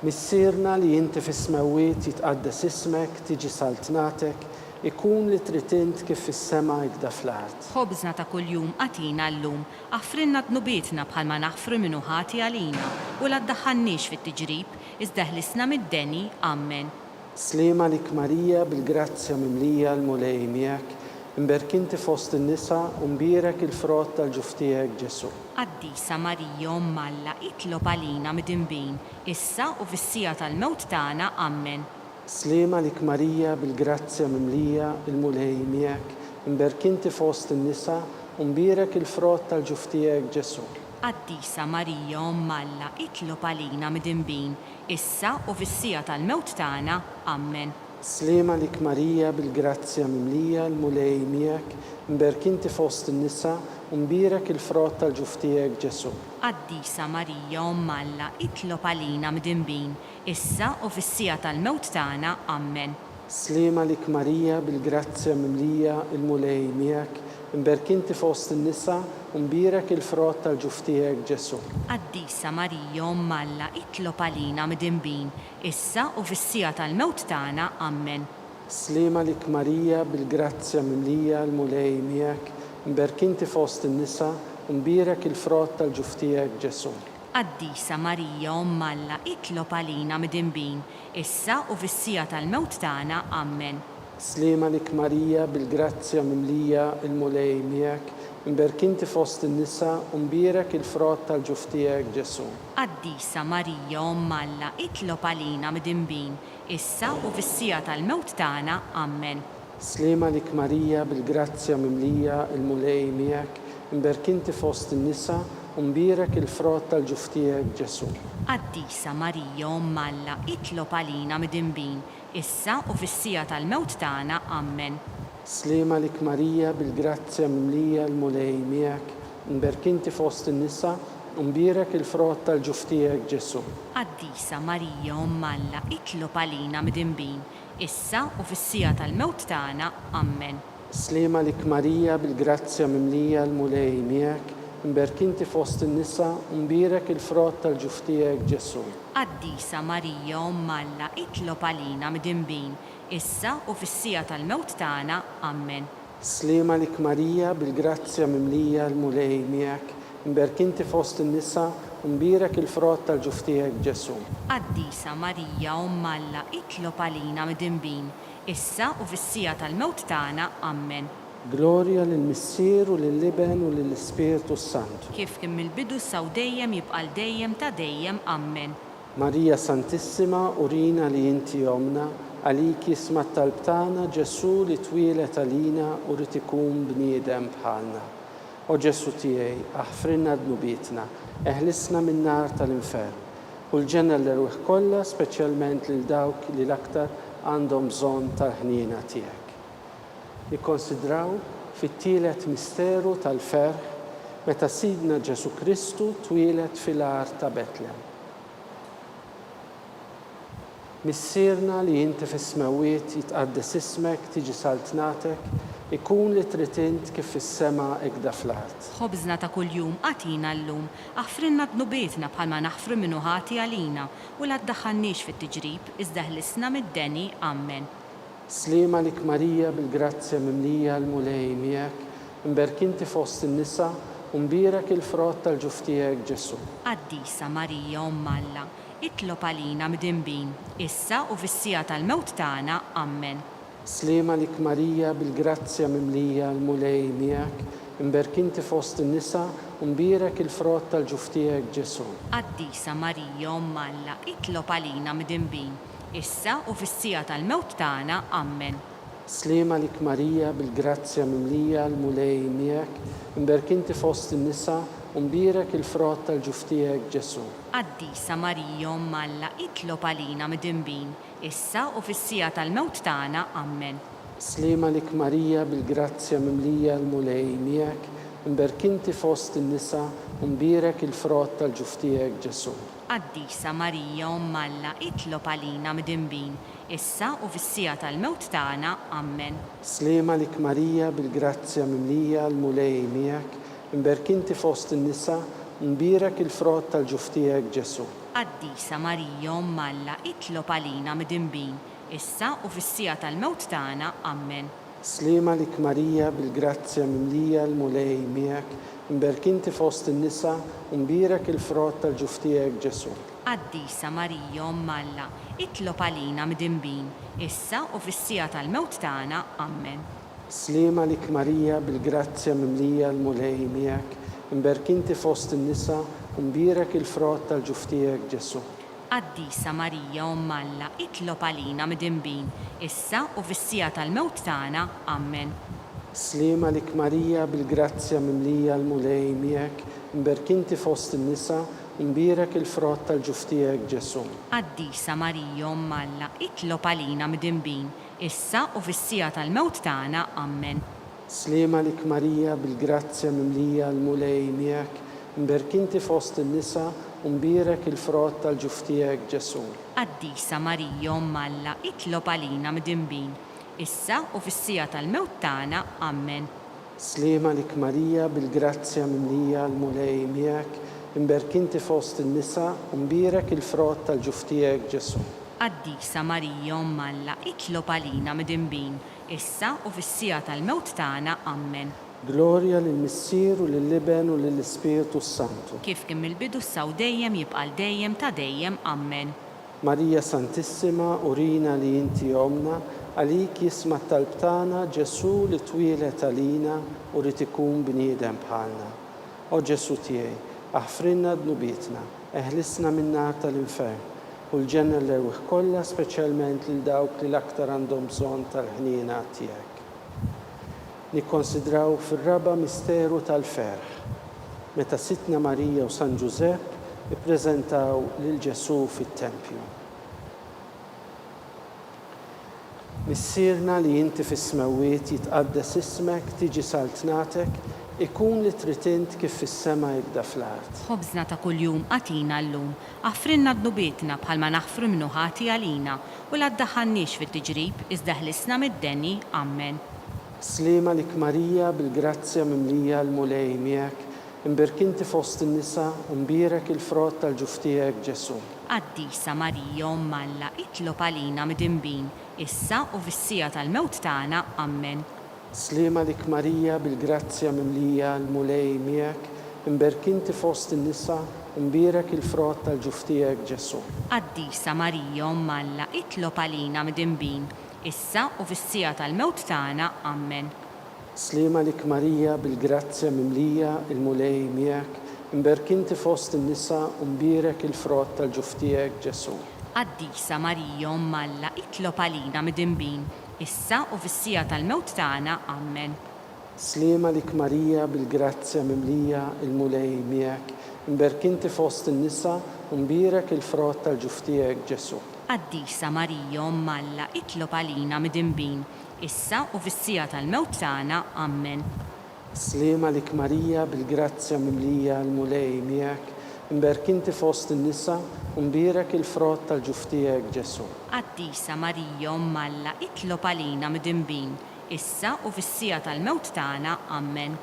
Missierna li inti fis-smewwiet jitqaddes ismek, tiġi saltnatek, ikun li trid int kif fis-sema ikda fl-art. Ħobżna ta' kuljum agħtina llum. Aħfrilna dnubietna bħalma naħfru min hu ħati għalina, u la ddaħħalniex fit-tiġrib, iżda eħlisna mid-deni. Ammen. Sliem għalik Marija bil-grazzja mimlija l-Mulej miegħek, imberk inti fost in-nisa u mbierek il-frott tal-ġuf tiegħek Ġesù. Qaddisa Marija Omm Alla itlob għalina midinbin, issa u fis-siegħa tal-mewt tagħna. Ammen. Sliem għalik Marija bil-grazzja mimlija il-Mulej miegħek, imberk inti fost in-nisa u mbierek il-frott tal-ġuf tiegħek Ġesù. Qaddisa Marija Omm Alla itlob għalina midinbin, issa u fis-siegħa tal-mewt tagħna. Ammen. Sliem għalik Marija bil-grazzja mimlija l-Mulej miegħek, imberk inti fost in-nisa u mbierek il-frott tal-ġuf tiegħek Ġesù. Qaddisa Marija Omm Alla itlob għalina midinbin, issa u fis-siegħa tal-mewt tagħna. Ammen. Sliem għalik Marija bil-grazzja mimlija il-Mulej miegħek, imberk inti fost in-nisa u mbierek il-frott tal-ġuf tiegħek Ġesù. Qaddisa Marija Omm Alla itlob għalina midinbin, issa u fis-siegħa tal-mewt tagħna. Ammen. Sliem għalik Marija bil-grazzja mimlija l-Mulej miegħek, imberk inti fost in-nisa u mbierek il-frott tal-ġuf tiegħek Ġesù. Qaddisa Marija Omm Alla itlob għalina midinbin, issa u fis-siegħa tal-mewt tagħna. Ammen. Sliem għalik Marija bil-grazzja mimlija il-Mulej miegħek, imberk inti fost in-nisa u mbierek il-frott tal-ġuf tiegħek Ġesù. Qaddisa Marija Omm Alla itlob għalina midinbin, issa u fis-siegħa tal-mewt tagħna. Ammen. Sliem għalik Marija bil-grazzja mimlija il-Mulej miegħek, imberk inti fost in-nisa u mbierek il-frott tal-ġuf tiegħek Ġesù. Qaddisa Marija Omm Alla itlob għalina midinbin, issa u fis-siegħa tal-mewt tagħna. Ammen. Sliem għalik Marija bil-grazzja mimlija l-Mulej miegħek, mberk inti fost in-nisa u mbierek il-frott tal-ġuf tiegħek Ġesù. Qaddisa Marija Omm Alla itlob għalina midinbin, issa u fis-siegħa tal-mewt tagħna. Ammen. Sliem għalik Marija bil-grazzja mimlija l-Mulej miegħek, mberk inti fost in-nisa u mbierek il-frott tal-ġuf tiegħek Ġesù. Qaddisa Marija Omm Alla itlob għalina midinbin, issa u fis-siegħa tal-mewt tagħna. Ammen. Sliem għalik Marija bil-grazzja mimlija l-Mulej miegħek, mberk inti fost in-nisa u mbierek il-frott tal-ġuf tiegħek Ġesù. Qaddisa Marija Omm Alla itlob għalina midinbin, issa u fis-siegħa tal-mewt tagħna. Ammen. Glorja lill-Missier u lill-Iben u lill-Ispirtu s-Santu. Kif kien mill-bidu issa u dejjem jibqa' għal dejjem ta' dejjem. Ammen. Marija Santissima urina li inti Ommna, għalik jisma' t-talb tagħna Ġesù li twieled għalina u ried ikun bniedem bħalna. O Ġesù tiegħi, aħfrilna dnubietna, eħlisna min-nar tal-infern. Ħu l-ġenna l-erwieħ kollha, speċjalment lil dawk li l-aktar għandhom bżonn tal-ħniena tiegħek. Nikkonsidraw fit-tielet misteru tal-ferħ meta Sidna Ġesù Kristu twieled fil-għar ta' Betlem. Missierna li inti fis-smewwiet, jitqaddes ismek, tiġi saltnatek, ikun li trid int kif fis-sema hekda fl-art. Ħobżna ta' kuljum agħtina llum, aħfrilna dnubietna bħalma naħfru min hu ħati għalina, u la ddaħħalniex fit-tiġrib, iżda ħlisna mid-deni. Ammen. Sliem għalik Marija bil-grazzja mimlija l-Mulej miegħek, imberk inti fost in-nisa u mbierek il-frott tal-ġuf tiegħek Ġesù. Qaddisa Marija Omm Alla, itlob għalina mdinbin, issa u fis-siegħa tal-mewt tagħna. Ammen. Sliem għalik Marija bil-grazzja mimlija l-Mulej miegħek, imberk inti fost in-nisa u mbierek il-frott tal-ġuf tiegħek Ġesù. Qaddisa Marija Omm Alla, itlob għalina mdinbin, issa u fis-siegħa tal-mewt tagħna. Ammen. Sliem għalik Marija bil-grazzja mimlija l-Mulej miegħek, imberk inti fost in-nisa u mbierek il-frott tal-ġuf tiegħek Ġesù. Qaddisa Marija Omm Alla itlob għalina midinbin, issa u fis-siegħa tal-mewt tagħna. Ammen. Sliem għalik Marija bil-grazzja mimlija l-Mulej miegħek, imberk inti fost in-nisa u mbierek il-frott tal-ġuf tiegħek Ġesù. Qaddisa Marija Omm Alla itlob għalina mdinbin, issa u fis-siegħa tal-mewt tagħna. Ammen. Sliem għalik Marija bil-grazzja mimlija l-Mulej miegħek, imberk inti fost in-nisa u mbierek il-frott tal-ġuf tiegħek Ġesù. Qaddisa Marija Omm Alla itlob għalina mdinbin, issa u fis-siegħa tal-mewt tagħna. Ammen. Sliem għalik Marija bil-grazzja mimlija l-Mulej miegħek, imberk inti fost in-nisa u mbierek il-frott tal-ġuf tiegħek Ġesù. Qaddisa Marija Omm Alla, itlob għalina mdinbin, issa u fis-siegħa tal-mewt tagħna. Ammen. Sliem għalik Marija bil-grazzja mimlija l-Mulej miegħek, imberk inti fost in-nisa u mbierek il-frott tal-ġuf tiegħek Ġesù. Qaddisa Marija Omm Alla itlob għalina midinbin, issa u fis-siegħa tal-mewt tagħna. Ammen. Sliem għalik Marija bil-grazzja mimlija l-Mulej miegħek, imberk inti fost in-nisa u mbierek il-frott tal-ġuf tiegħek Ġesù. Qaddisa Marija Omm Alla itlob għalina midinbin, issa u fis-siegħa tal-mewt tagħna. Ammen. Sliem għalik Marija bil-grazzja mimlija l-Mulej miegħek, imberk inti fost in-nisa u mbierek il-frott tal-ġuf tiegħek Ġesù. Qaddisa Marija Omm Alla itlob għalina mdinbin, issa u fis-siegħa tal-mewt tagħna. Ammen. Sliem għalik Marija bil-grazzja mimlija l-Mulej miegħek, imberk inti fost in-nisa u mbierek il-frott tal-ġuf tiegħek Ġesù. Qaddisa Marija Omm Alla itlob għalina mdinbin, issa u fis-siegħa tal-mewt tagħna. Ammen. Glorja lill-Missier u lill-Iben u lill-Ispirtu s-Santu. Kif kien mill-bidu issa u dejjem jibqa' għal dejjem ta' dejjem. Ammen. Marija Santissima urina li inti Ommna, għalik jisma' t-talb tagħna Ġesù li twieled għalina u ried ikun bniedem bħalna. O Ġesù tiegħi, aħfrilna dnubietna, eħlisna min-nar tal-infern, U l-ġenna l-erwieħ kollha, speċjalment lil dawk li l-aktar għandhom bżonn tal-ħniena tiegħek. Nikkonsidraw fir-raba' misteru tal-ferħ, meta Sidtna Marija u San Ġużepp ippreżentaw lil Ġesù fit-tempju. Missierna li inti fis-smewwiet, jitqaddes ismek, tiġi saltnatek, ikun li trid int kif fis-sema hekda fl-art. Ħobżna ta' kuljum agħtina llum. Aħfrilna dnubietna bħalma naħfru min hu ħati għalina, u la ddaħħalniex fit-tiġrib, iżda ħlisna mid-deni. Ammen. Sliem għalik Marija bil-grazzja mimlija l-Mulej miegħek, imbierk inti fost in-nisa u mbierek il-frott tal-ġuf tiegħek Ġesù. Qaddisa Marija Omm Alla itlob għalina midinbin, issa u fis-siegħa tal-mewt tagħna. Ammen. Sliem għalik Marija bil-grazzja mimlija l-Mulej miegħek, imberk inti fost in-nisa u mbierek il-frott tal-ġuf tiegħek Ġesù. Qaddisa Marija Omm Alla itlob għalina midinbin, issa u fis-siegħa tal-mewt tagħna. Ammen. Sliem għalik Marija bil-grazzja mimlija il-Mulej miegħek, imberk inti fost in-nisa u mbierek il-frott tal-ġuf tiegħek Ġesù. Qaddisa Marija Omm Alla itlob għalina midinbin, issa u fis-siegħa tal-mewt tagħna. Ammen. Sliem għalik Marija bil-grazzja mimlija il-Mulej miegħek, imberk inti fost in-nisa u mbierek il-frott tal-ġuf tiegħek Ġesù. Qaddisa Marija Omm Alla itlob għalina midinbin, issa u fis-siegħa tal-mewt tagħna. Ammen. Sliem għalik Marija bil-grazzja mimlija l-Mulej miegħek, imberk inti fost in-nisa u mbierek il-frott tal-ġuf tiegħek Ġesù. Qaddisa Marija Omm Alla itlob għalina midinbin, issa u fis-siegħa tal-mewt tagħna. Ammen.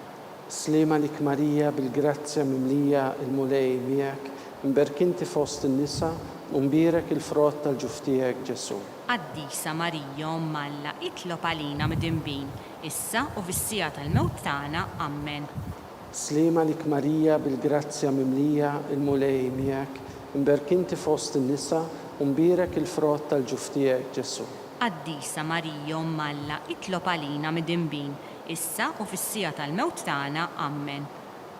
Sliem għalik Marija bil-grazzja mimlija il-Mulej miegħek, imberk inti fost in-nisa u mbierek il-frott tal-ġuf tiegħek Ġesù. Qaddisa Marija Omm Alla itlob għalina midinbin, issa u fis-siegħa tal-mewt tagħna. Ammen. Sliem għalik Marija bil-grazzja mimlija il-Mulej miegħek, imberk inti fost in-nisa u mbierek il-frott tal-ġuf tiegħek Ġesù. Qaddisa Marija Omm Alla itlob għalina midinbin, issa u fis-siegħa tal-mewt tagħna. Ammen.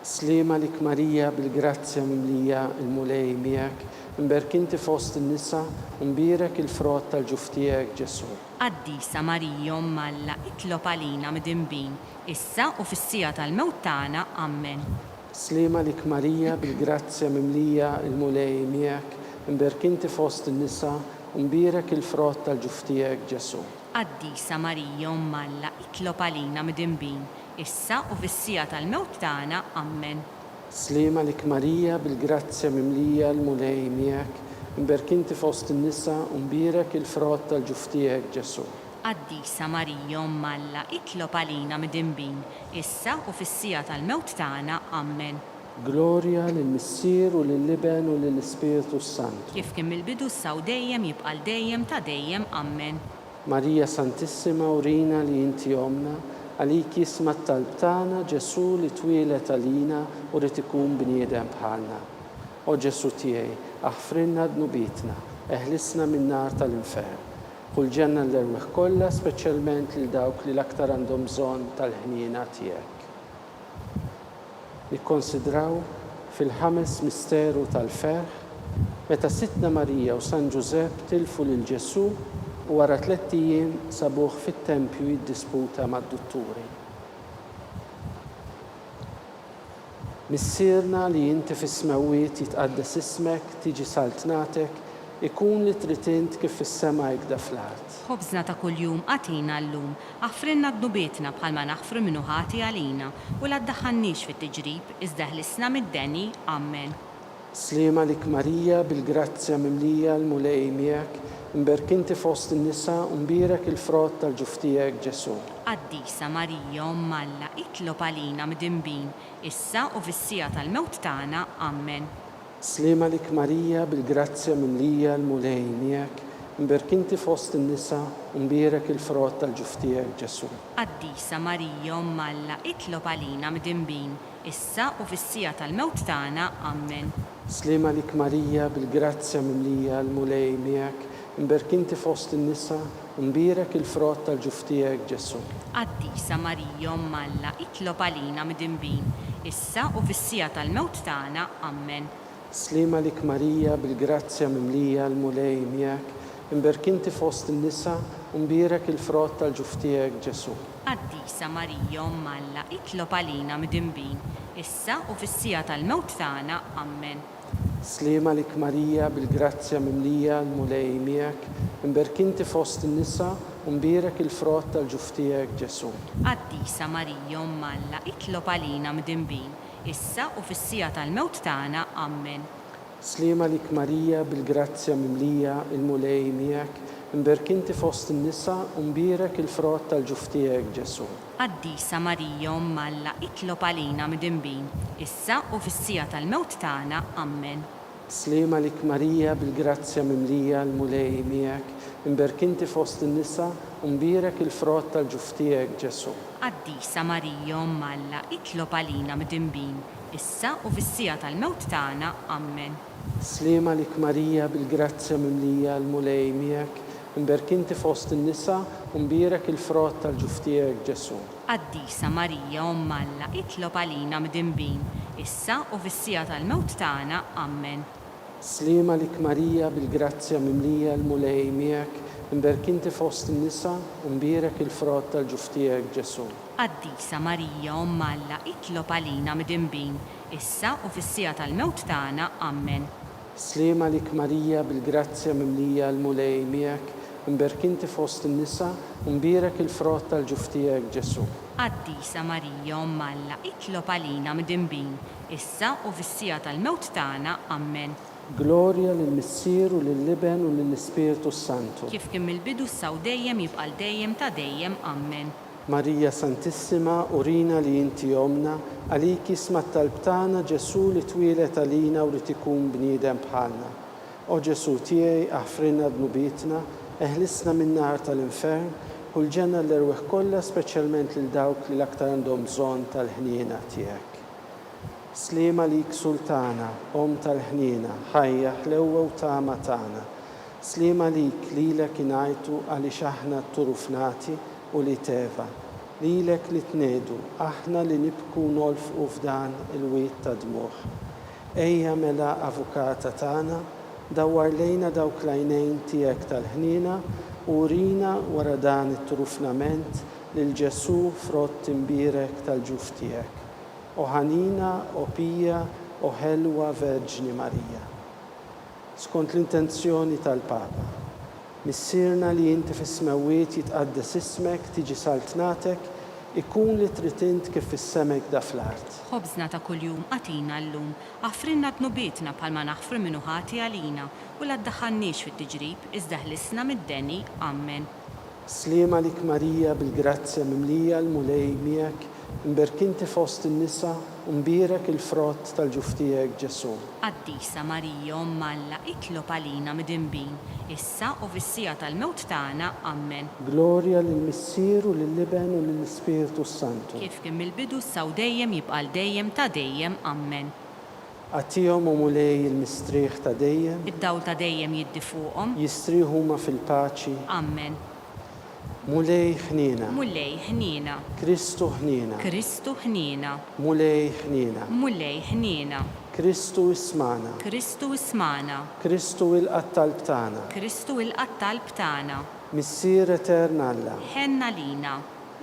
Sliem għalik Marija bil-grazzja mimlija il-Mulej miegħek, imberk inti fost in-nisa u mbierek il-frott tal-ġuf tiegħek Ġesù. Qaddisa Marija Omm Alla itlob għalina midinbin, issa u fis-siegħa tal-mewt tagħna. Ammen. Sliem għalik Marija bil-grazzja mimlija il-Mulej miegħek, imberk inti fost in-nisa u mbierek il-frott tal-ġuf tiegħek Ġesù. Qaddisa Marija Omm Alla itlob għalina midinbin, issa u fis-siegħa tal-mewt tagħna. Ammen. Sliem għalik Marija bil-grazzja mimlija l-Mulej miegħek, imberk inti fost in-nisa u mbierek il-frott tal-ġuf tiegħek Ġesù. Qaddisa Marija Omm Alla itlob għalina midinbin, issa u fis-siegħa tal-mewt tagħna. Ammen. Glorja lill-Missier u lill-Iben u lill-Ispirtu s-Santu. Kif kien mill-bidu issa u dejjem jibqa' għal dejjem ta' dejjem. Ammen. Marija Santissima urina li inti Ommna, għalik jisma' t-talb tagħna Ġesù li twieled għalina u ried ikun bniedem bħalna. O Ġesù tiegħi, aħfrilna dnubietna, eħlisna min-nar tal-infern. Ħu l-ġenna l-erwieħ kollha, speċjalment lil dawk li l-aktar għandhom bżonn tal-ħniena tiegħek. Nikkonsidraw fil-ħames misteru tal-ferħ, meta Sidtna Marija u San Ġużepp tilfu lil Ġesù u wara tlett ijiem sabuh fit-tempju jiddisputa mad-dutturi. Missierna li inti fis-smewwiet jitqaddes ismek, tiġi saltnatek, ikun li trid int kif fis-sema hekda fl-art. Ħobżna ta' kuljum agħtina llum. Aħfrilna dnubietna bħalma naħfru min hu ħati għalina, u la ddaħħalniex fit-tiġrib, iżda eħlisna mid-deni. Ammen. Sliem għalik Marija, bil-grazzja mimlija l-Mulej miegħek, imberk inti fost in-nisa u mbierek il-frott tal-ġuf tiegħek Ġesù. Qaddisa Marija Omm Alla itlob għalina midinbin, issa u fis-siegħa tal-mewt tagħna. Ammen. Sliem għalik Marija, bil-grazzja mimlija l-Mulej miegħek, imberk inti fost in-nisa u mbierek il-frott tal-ġuf tiegħek Ġesù. Qaddisa Marija Omm Alla itlob għalina midinbin, issa u fis-siegħa tal-mewt tagħna. Ammen. Sliem għalik Marija, bil-grazzja mimlija l-Mulej miegħek, imberk inti fost in-nisa u mbierek il-frott tal-ġuf tiegħek Ġesù. Qaddisa Marija Omm Alla itlob għalina midinbin, issa u fis-siegħa tal-mewt tagħna. Ammen. Sliem għalik Marija, bil-grazzja mimlija l-Mulej miegħek, imberk inti fost in-nisa u mbierek il-frott tal-ġuf tiegħek Ġesù. Qaddisa Marija Omm Alla itlob għalina midinbin, issa u fis-siegħa tal-mewt tagħna. Ammen. Sliem għalik Marija, bil-grazzja mimlija, l-Mulej miegħek, imberk inti fost in-nisa u mbierek il-frott tal-ġuf tiegħek Ġesù. Qaddisa Marija Omm Alla itlob għalina mdinbin, issa u fis-siegħa tal-mewt tagħna. Ammen. Sliem għalik Marija, bil-grazzja mimlija, il-Mulej miegħek, imberk inti fost in-nisa u mbierek il-frott tal-ġuf tiegħek Ġesù. Qaddisa Marija Omm Alla itlob għalina mdinbin, issa u fis-siegħa tal-mewt tagħna. Ammen. Sliem għalik Marija, bil-grazzja mimlija, l-Mulej miegħek, imberk inti fost in-nisa u mbierek il-frott tal-ġuf tiegħek Ġesù. Qaddisa Marija Omm Alla itlob għalina mdinbin, issa u fis-siegħa tal-mewt tagħna. Ammen. Sliem għalik Marija, bil-grazzja mimlija, l-Mulej miegħek, imberk inti fost in-nisa u mbierek il-frott tal-ġuf tiegħek Ġesù. Qaddisa Marija Omm Alla itlob għalina mdinbin, issa u fis-siegħa tal-mewt tagħna. Ammen. Sliem għalik Marija, bil-grazzja mimlija, l-Mulej miegħek, imberk inti fost in-nisa u mbierek il-frott tal-ġuf tiegħek Ġesù. Qaddisa Marija Omm Alla itlob għalina mdinbin, issa u fis-siegħa tal-mewt tagħna. Ammen. Sliem għalik Marija, bil-grazzja mimlija, l-Mulej miegħek, imberk inti fost in-nisa u mbierek il-frott tal-ġuf tiegħek Ġesù. Qaddisa Marija Omm Alla itlob għalina mdinbin, issa u fis-siegħa tal-mewt tagħna. Ammen. Glorja lill-Missier u lill-Iben u lill-Ispirtu s-Santu. Kif kien mill-bidu issa u dejjem jibqa' għal dejjem ta' dejjem. Ammen. Marija Santissima, urina li inti Ommna, għalik jisma' t-talb tagħna Ġesù li twieled għalina u ried ikun bniedem bħalna. O Ġesù tiegħi, aħfrilna dnubietna, eħlisna min-nar tal-infern, ħu l-ġenna l-erwieħ kollha speċjalment lil dawk li l-aktar għandhom bżonn tal-ħniena tiegħek. Sliem għalik Sultana, Omm tal-ħniena, ħajja, ħlewwa u tama tagħna. Sliem għalik, lilek ingħajtu għaliex aħna tturufnati ulied Eva. Lilek li tnegħdu, aħna li nibku u nolfqu f'dan il-wied ta' dmugħ. Ejja mela Avukata tagħna, dawwar lejna dawk l-għajnejn tiegħek tal-ħniena u urina wara dan it-turufnament lil Ġesù frott imbierek tal-ġuf tiegħek. O ħanina, o pija, o ħelwa Verġni Marija. Skont l-intenzjoni tal-Papa. Missierna li inti fis-smewwiet jitqaddes ismek, tiġi saltnatek, ikun li trid int kif fis-sema hekda fl-art. Ħobżna ta' kuljum agħtina llum. Aħfrilna dnubietna bħalma naħfru min hu ħati għalina, u la ddaħħalniex fit-tiġrib, iżda ħlisna mid-deni. Ammen. Sliem għalik Marija bil-grazzja mimlija l-Mulej miegħek, imberk inti fost in-nisa u mbierek il-frott tal-ġuf tiegħek Ġesù. Qaddisa Marija Omm Alla itlob għalina midinbin, issa u fis-siegħa tal-mewt tagħna. Ammen. Glorja lill-Missier u lill-Iben u lill-Ispirtu s-Santu. Kif kien mill-bidu issa u dejjem jibqa' għal dejjem ta' dejjem. Ammen. Agħtihom, o Mulej, il-mistrieħ ta' dejjem. Id-dawl ta' dejjem jiddi fuqhom. Jistrieħu huma fil-paċi. Ammen. Mulej, ħniena. Mulej, ħniena. Kristu, ħniena. Kristu, ħniena. Mulej, ħniena. Mulej, ħniena. Kristu, ismagħna. Kristu, ismagħna. Kristu, ilqa' t-talb tagħna. Kristu, ilqa' t-talb tagħna. Missier etern Alla. Ħenn għalina.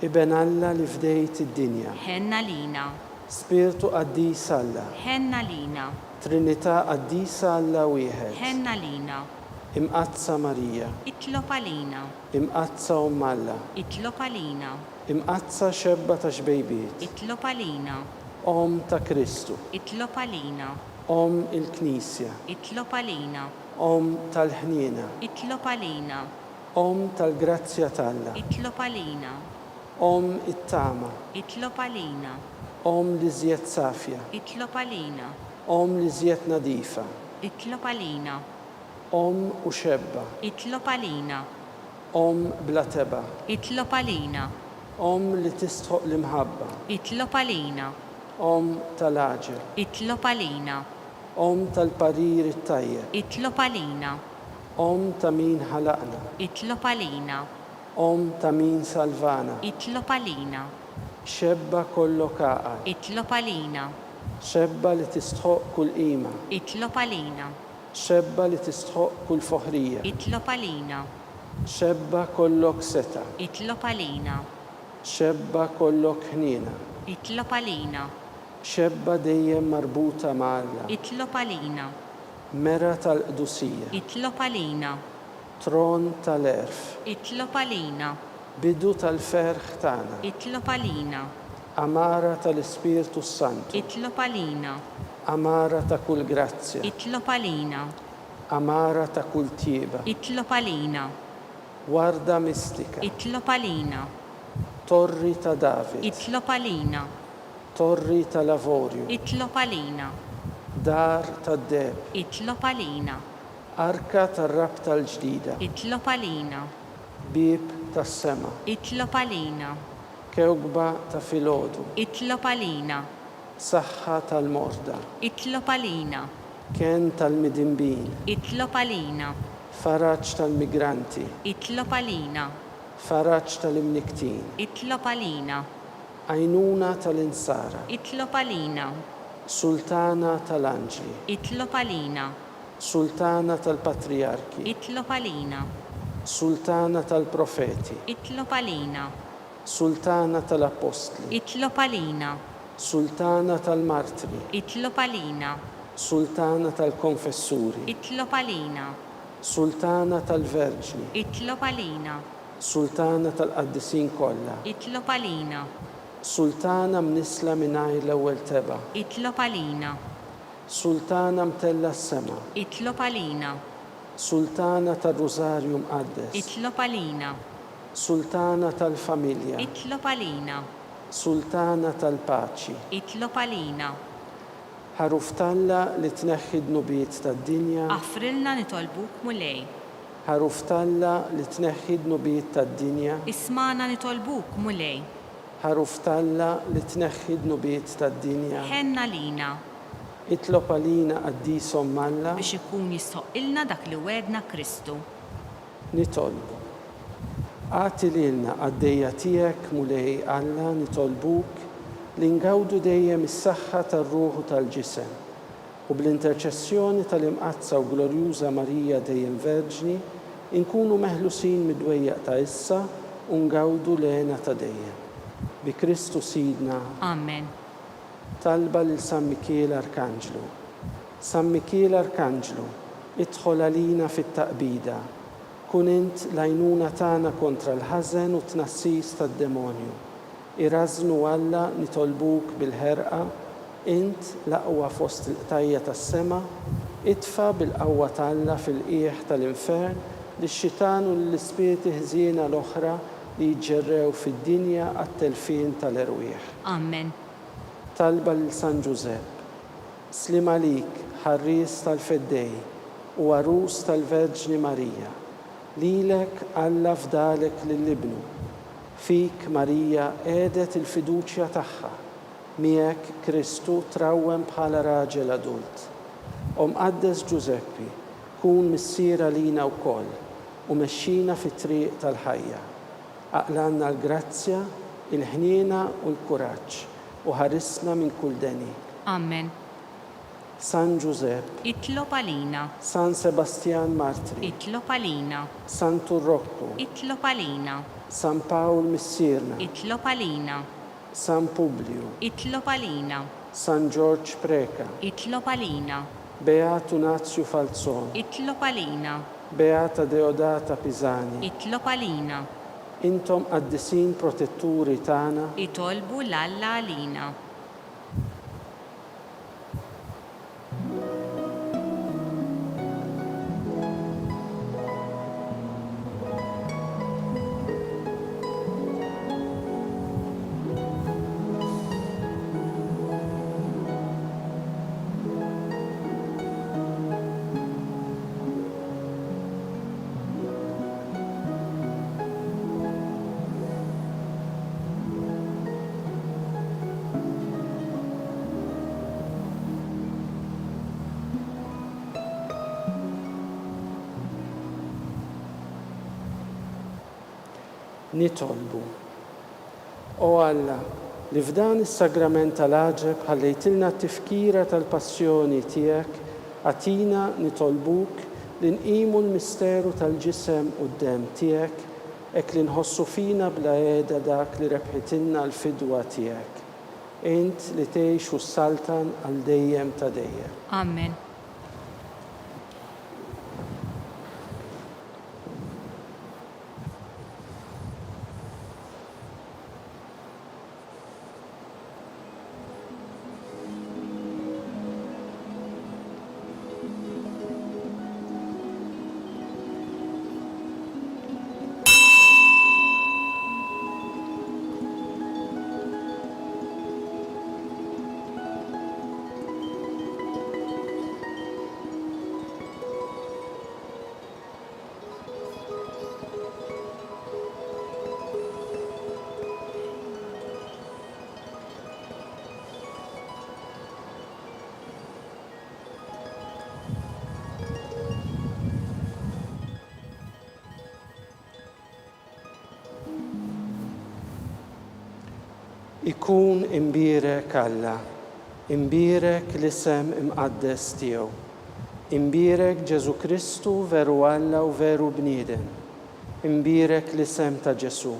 Iben Alla li fdejt id-dinja. Ħenn għalina. Spirtu Qaddis Alla. Ħenn għalina. Trinità Qaddisa Alla wieħed. Ħenn għalina. Imqaddsa Marija. Itlob għalina. Imqaddsa Omm Alla. Itlob għalina. Imqaddsa Xebba ta' xbejbiet. Itlob għalina. Omm ta' Kristu. Itlob għalina. Omm il-Knisja. Itlob għalina. Omm tal-ħniena. Itlob għalina. Omm tal-grazzja t'Alla. Itlob għalina. Omm it-tama. Itlob għalina. Omm l-iżjed safja. Itlob għalina. Omm l-iżjed nadifa. Itlob għalina. Omm u xebba. Itlob għalina. Omm bla tebgħa. Itlob għalina. Omm li tistħoq l-imħabba. Itlob għalina. Omm tal-għaġeb. Itlob għalina. Omm tal-parir it-tajjeb. Itlob għalina. Omm ta' min ħalaqna. Itlob għalina. Omm ta' min salvana. Itlob għalina. Xebba kollok għaqal. Itlob għalina. Xebba li tistħoqq kull qima. Itlob għalina. Xebba li tistħoqq kull foħrija. Itlob għalina. Xebba kollok setgħa. Itlob għalina. Xebba kollok ħniena. Itlob għalina. Xebba dejjem marbuta ma' Alla. Itlob għalina. Mera tal-qdusija. Itlob għalina. Tron tal-għerf. Itlob għalina. Bidu tal-ferħ tagħna. Itlob għalina. Għamara tal-Ispirtu s-Santu. Itlob għalina. Għamara ta' kull grazzja. Itlob għalina. Għamara ta' kull tjieba. Itlob għalina. Warda mistika. Itlob għalina. Torri ta' David. Itlob għalina. Torri tal-avorju. Itlob għalina. Dar tad-deheb. Itlob għalina. Arka tar-rabta l-ġdida. Itlob għalina. Bieb tas-sema. Itlob għalina. Kewkba ta' filgħodu. Itlob għalina. Saħħa tal-morda. Itlob għalina. Kenn tal-midinbin. Itlob għalina. Faraġ tal-migranti. Itlob għalina. Faraġ tal-imnikktin. Itlob għalina. Għajnuna tal-insara. Itlob għalina. Sultana tal-anġli. Itlob għalina. Sultana tal-patrijarki. Itlob għalina. Sultana tal-profeti. Itlob għalina. Sultana tal-appostli. Itlob għalina. Sultana tal-martri. Itlob għalina. Sultana tal-konfessuri. Itlob għalina. Sultana tal-verġni. Itlob għalina. Sultana tal-qaddisin kollha. Itlob għalina. Sultana mnissla mingħajr l-ewwel tebgħa. Itlob għalina. Sultana mtellgħa s-sema. Itlob għalina. Sultana tar-Rużarju Mqaddes. Itlob għalina. Sultana tal-familja. Itlob għalina. Sultana tal-paċi. Itlob għalina. Ħaruf t'Alla li tneħħi d-dnubiet tad-dinja. Aħfrilna nitolbuk Mulej. Ħaruf t'Alla li tneħħi d-dnubiet tad-dinja. Ismagħna nitolbuk, Mulej. Ħaruf t'Alla li tneħħi d-dnubiet tad-dinja. Ħenn għalina. Itlob għalina Qaddis Omm Alla. Biex ikun jistħoqqilna dak li wegħedna Kristu. Nitolbu. Agħti lilna qaddejja tiegħek, Mulej Alla, nitolbuk li ngawdu dejjem is-saħħa tar-ruħ u tal-ġisem, u bl-interċessjoni tal-Imqaddsa u Glorjuża Marija Dejjem Verġni, inkunu meħlusin mid-dwejjaq ta' issa u ngawdu l-hena ta' dejjem. Bi Kristu Sidna. Amen. Talba lil San Mikiel Arkanġlu. San Mikiel Arkanġlu, idħol għalina fit-taqbida. Kun int l-għajnuna tagħna kontra l-ħażen u t-tnassis tad-demonju. Irażżnu Alla nitolbuk bil-ħerqa, int, l-aqwa fost il-qtajja' tas-sema, itfa' bil-qawwa ta' Alla fil-qiegħ tal-infern lix-xitan u lill-ispirti ħżiena l-oħra li jiġġerrew fid-dinja għat-telfien tal-erwieħ. Amen. Talba lil San Ġużepp. Sliem għalik, ħarries tal-Feddej u għarus tal-Verġni Marija. Lilek Alla fdalek lil Ibnu. Fik, Marija, qiegħdet il-fiduċja tagħha. Miegħek, Kristu trawwem bħala raġel adult. O Mqaddes Ġużeppi, kun missier għalina wkoll u mexxina fit-triq tal-ħajja. Aqlgħalna l-grazzja, il-ħniena u l-kuraġġ u ħarisna minn kull deni. Amen. San Ġużepp. Itlob għalina. San Sebastjan Martri. Itlob għalina. Santu Rokku. Itlob għalina. San Pawl Missierna. Itlob għalina. San Publiju. Itlob għalina. San Ġorġ Preca. Itlob għalina. Beatu Nazju Falzon. Itlob għalina. Beata Deodata Pisani. Itlob għalina. Intom qaddisin protetturi tagħna. Itolbu 'l Alla għalina. Nitolbu. O Alla, li f'dan is-sagrament tal-għaġeb ħallejtilna t-tifkira tal-passjoni tiegħek, agħtina, nitolbuk, li nqimu l-misteru tal-ġisem u d-demm tiegħek, Hekk li nħossu fina bla qiegħda dak li rebħitilna l-fidwa tiegħek. Int li tgħix u ssaltan għal dejjem ta' dejjem. Amen. Ikun imbierek Alla, imbierek l-isem imqaddes tiegħu. Imbierek Ġesù Kristu veru Alla u veru bniedem. Imbierek l-isem ta' Ġesù.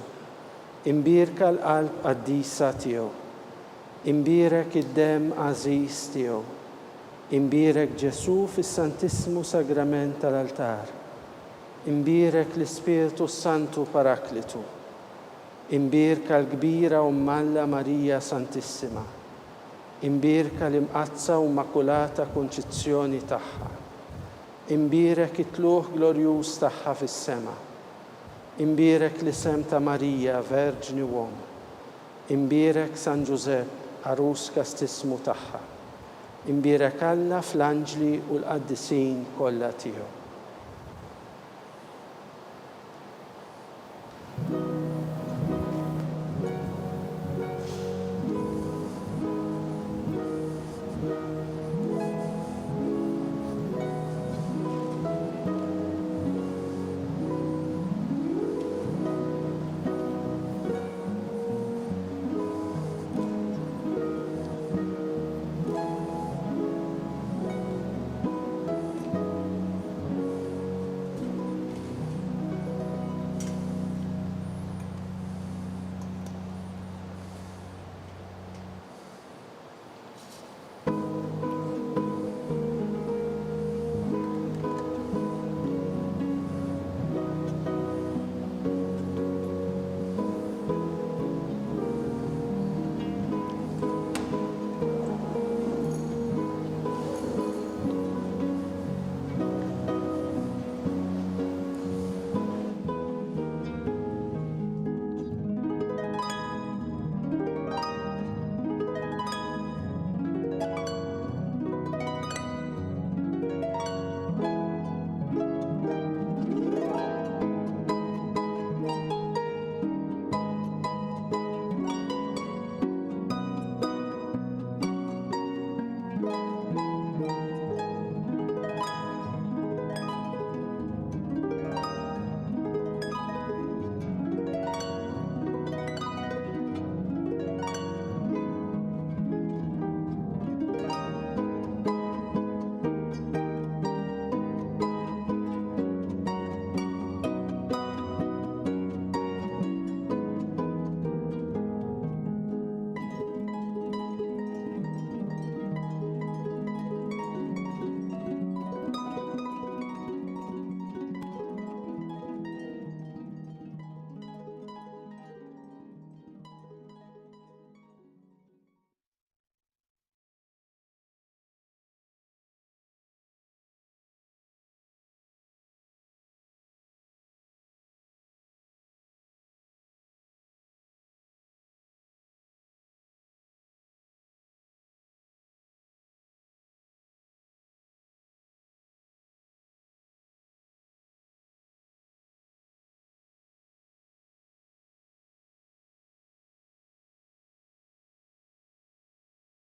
Imbierka l-qalb qaddisa tiegħu. Imbierek id-demm għażiż tiegħu. Imbierek Ġesù fis-Santissmu Sagrament tal-Altar. Imbierek l-Ispirtu s-Santu Paraklitu. Imbierka l-kbira Omm Alla Marija Santissima. Imbierka l-Imqaddsa u Mmakulata Kunċizzjoni tagħha. Imbierek it-tlugħ glorjuż tagħha fis-sema. Imbierek l-isem ta' Marija, Verġni u Omm. Imbierek San Ġużepp, għarus kastissmu tagħha. Imbierek Alla fl-anġli u l-qaddisin kollha tiegħu.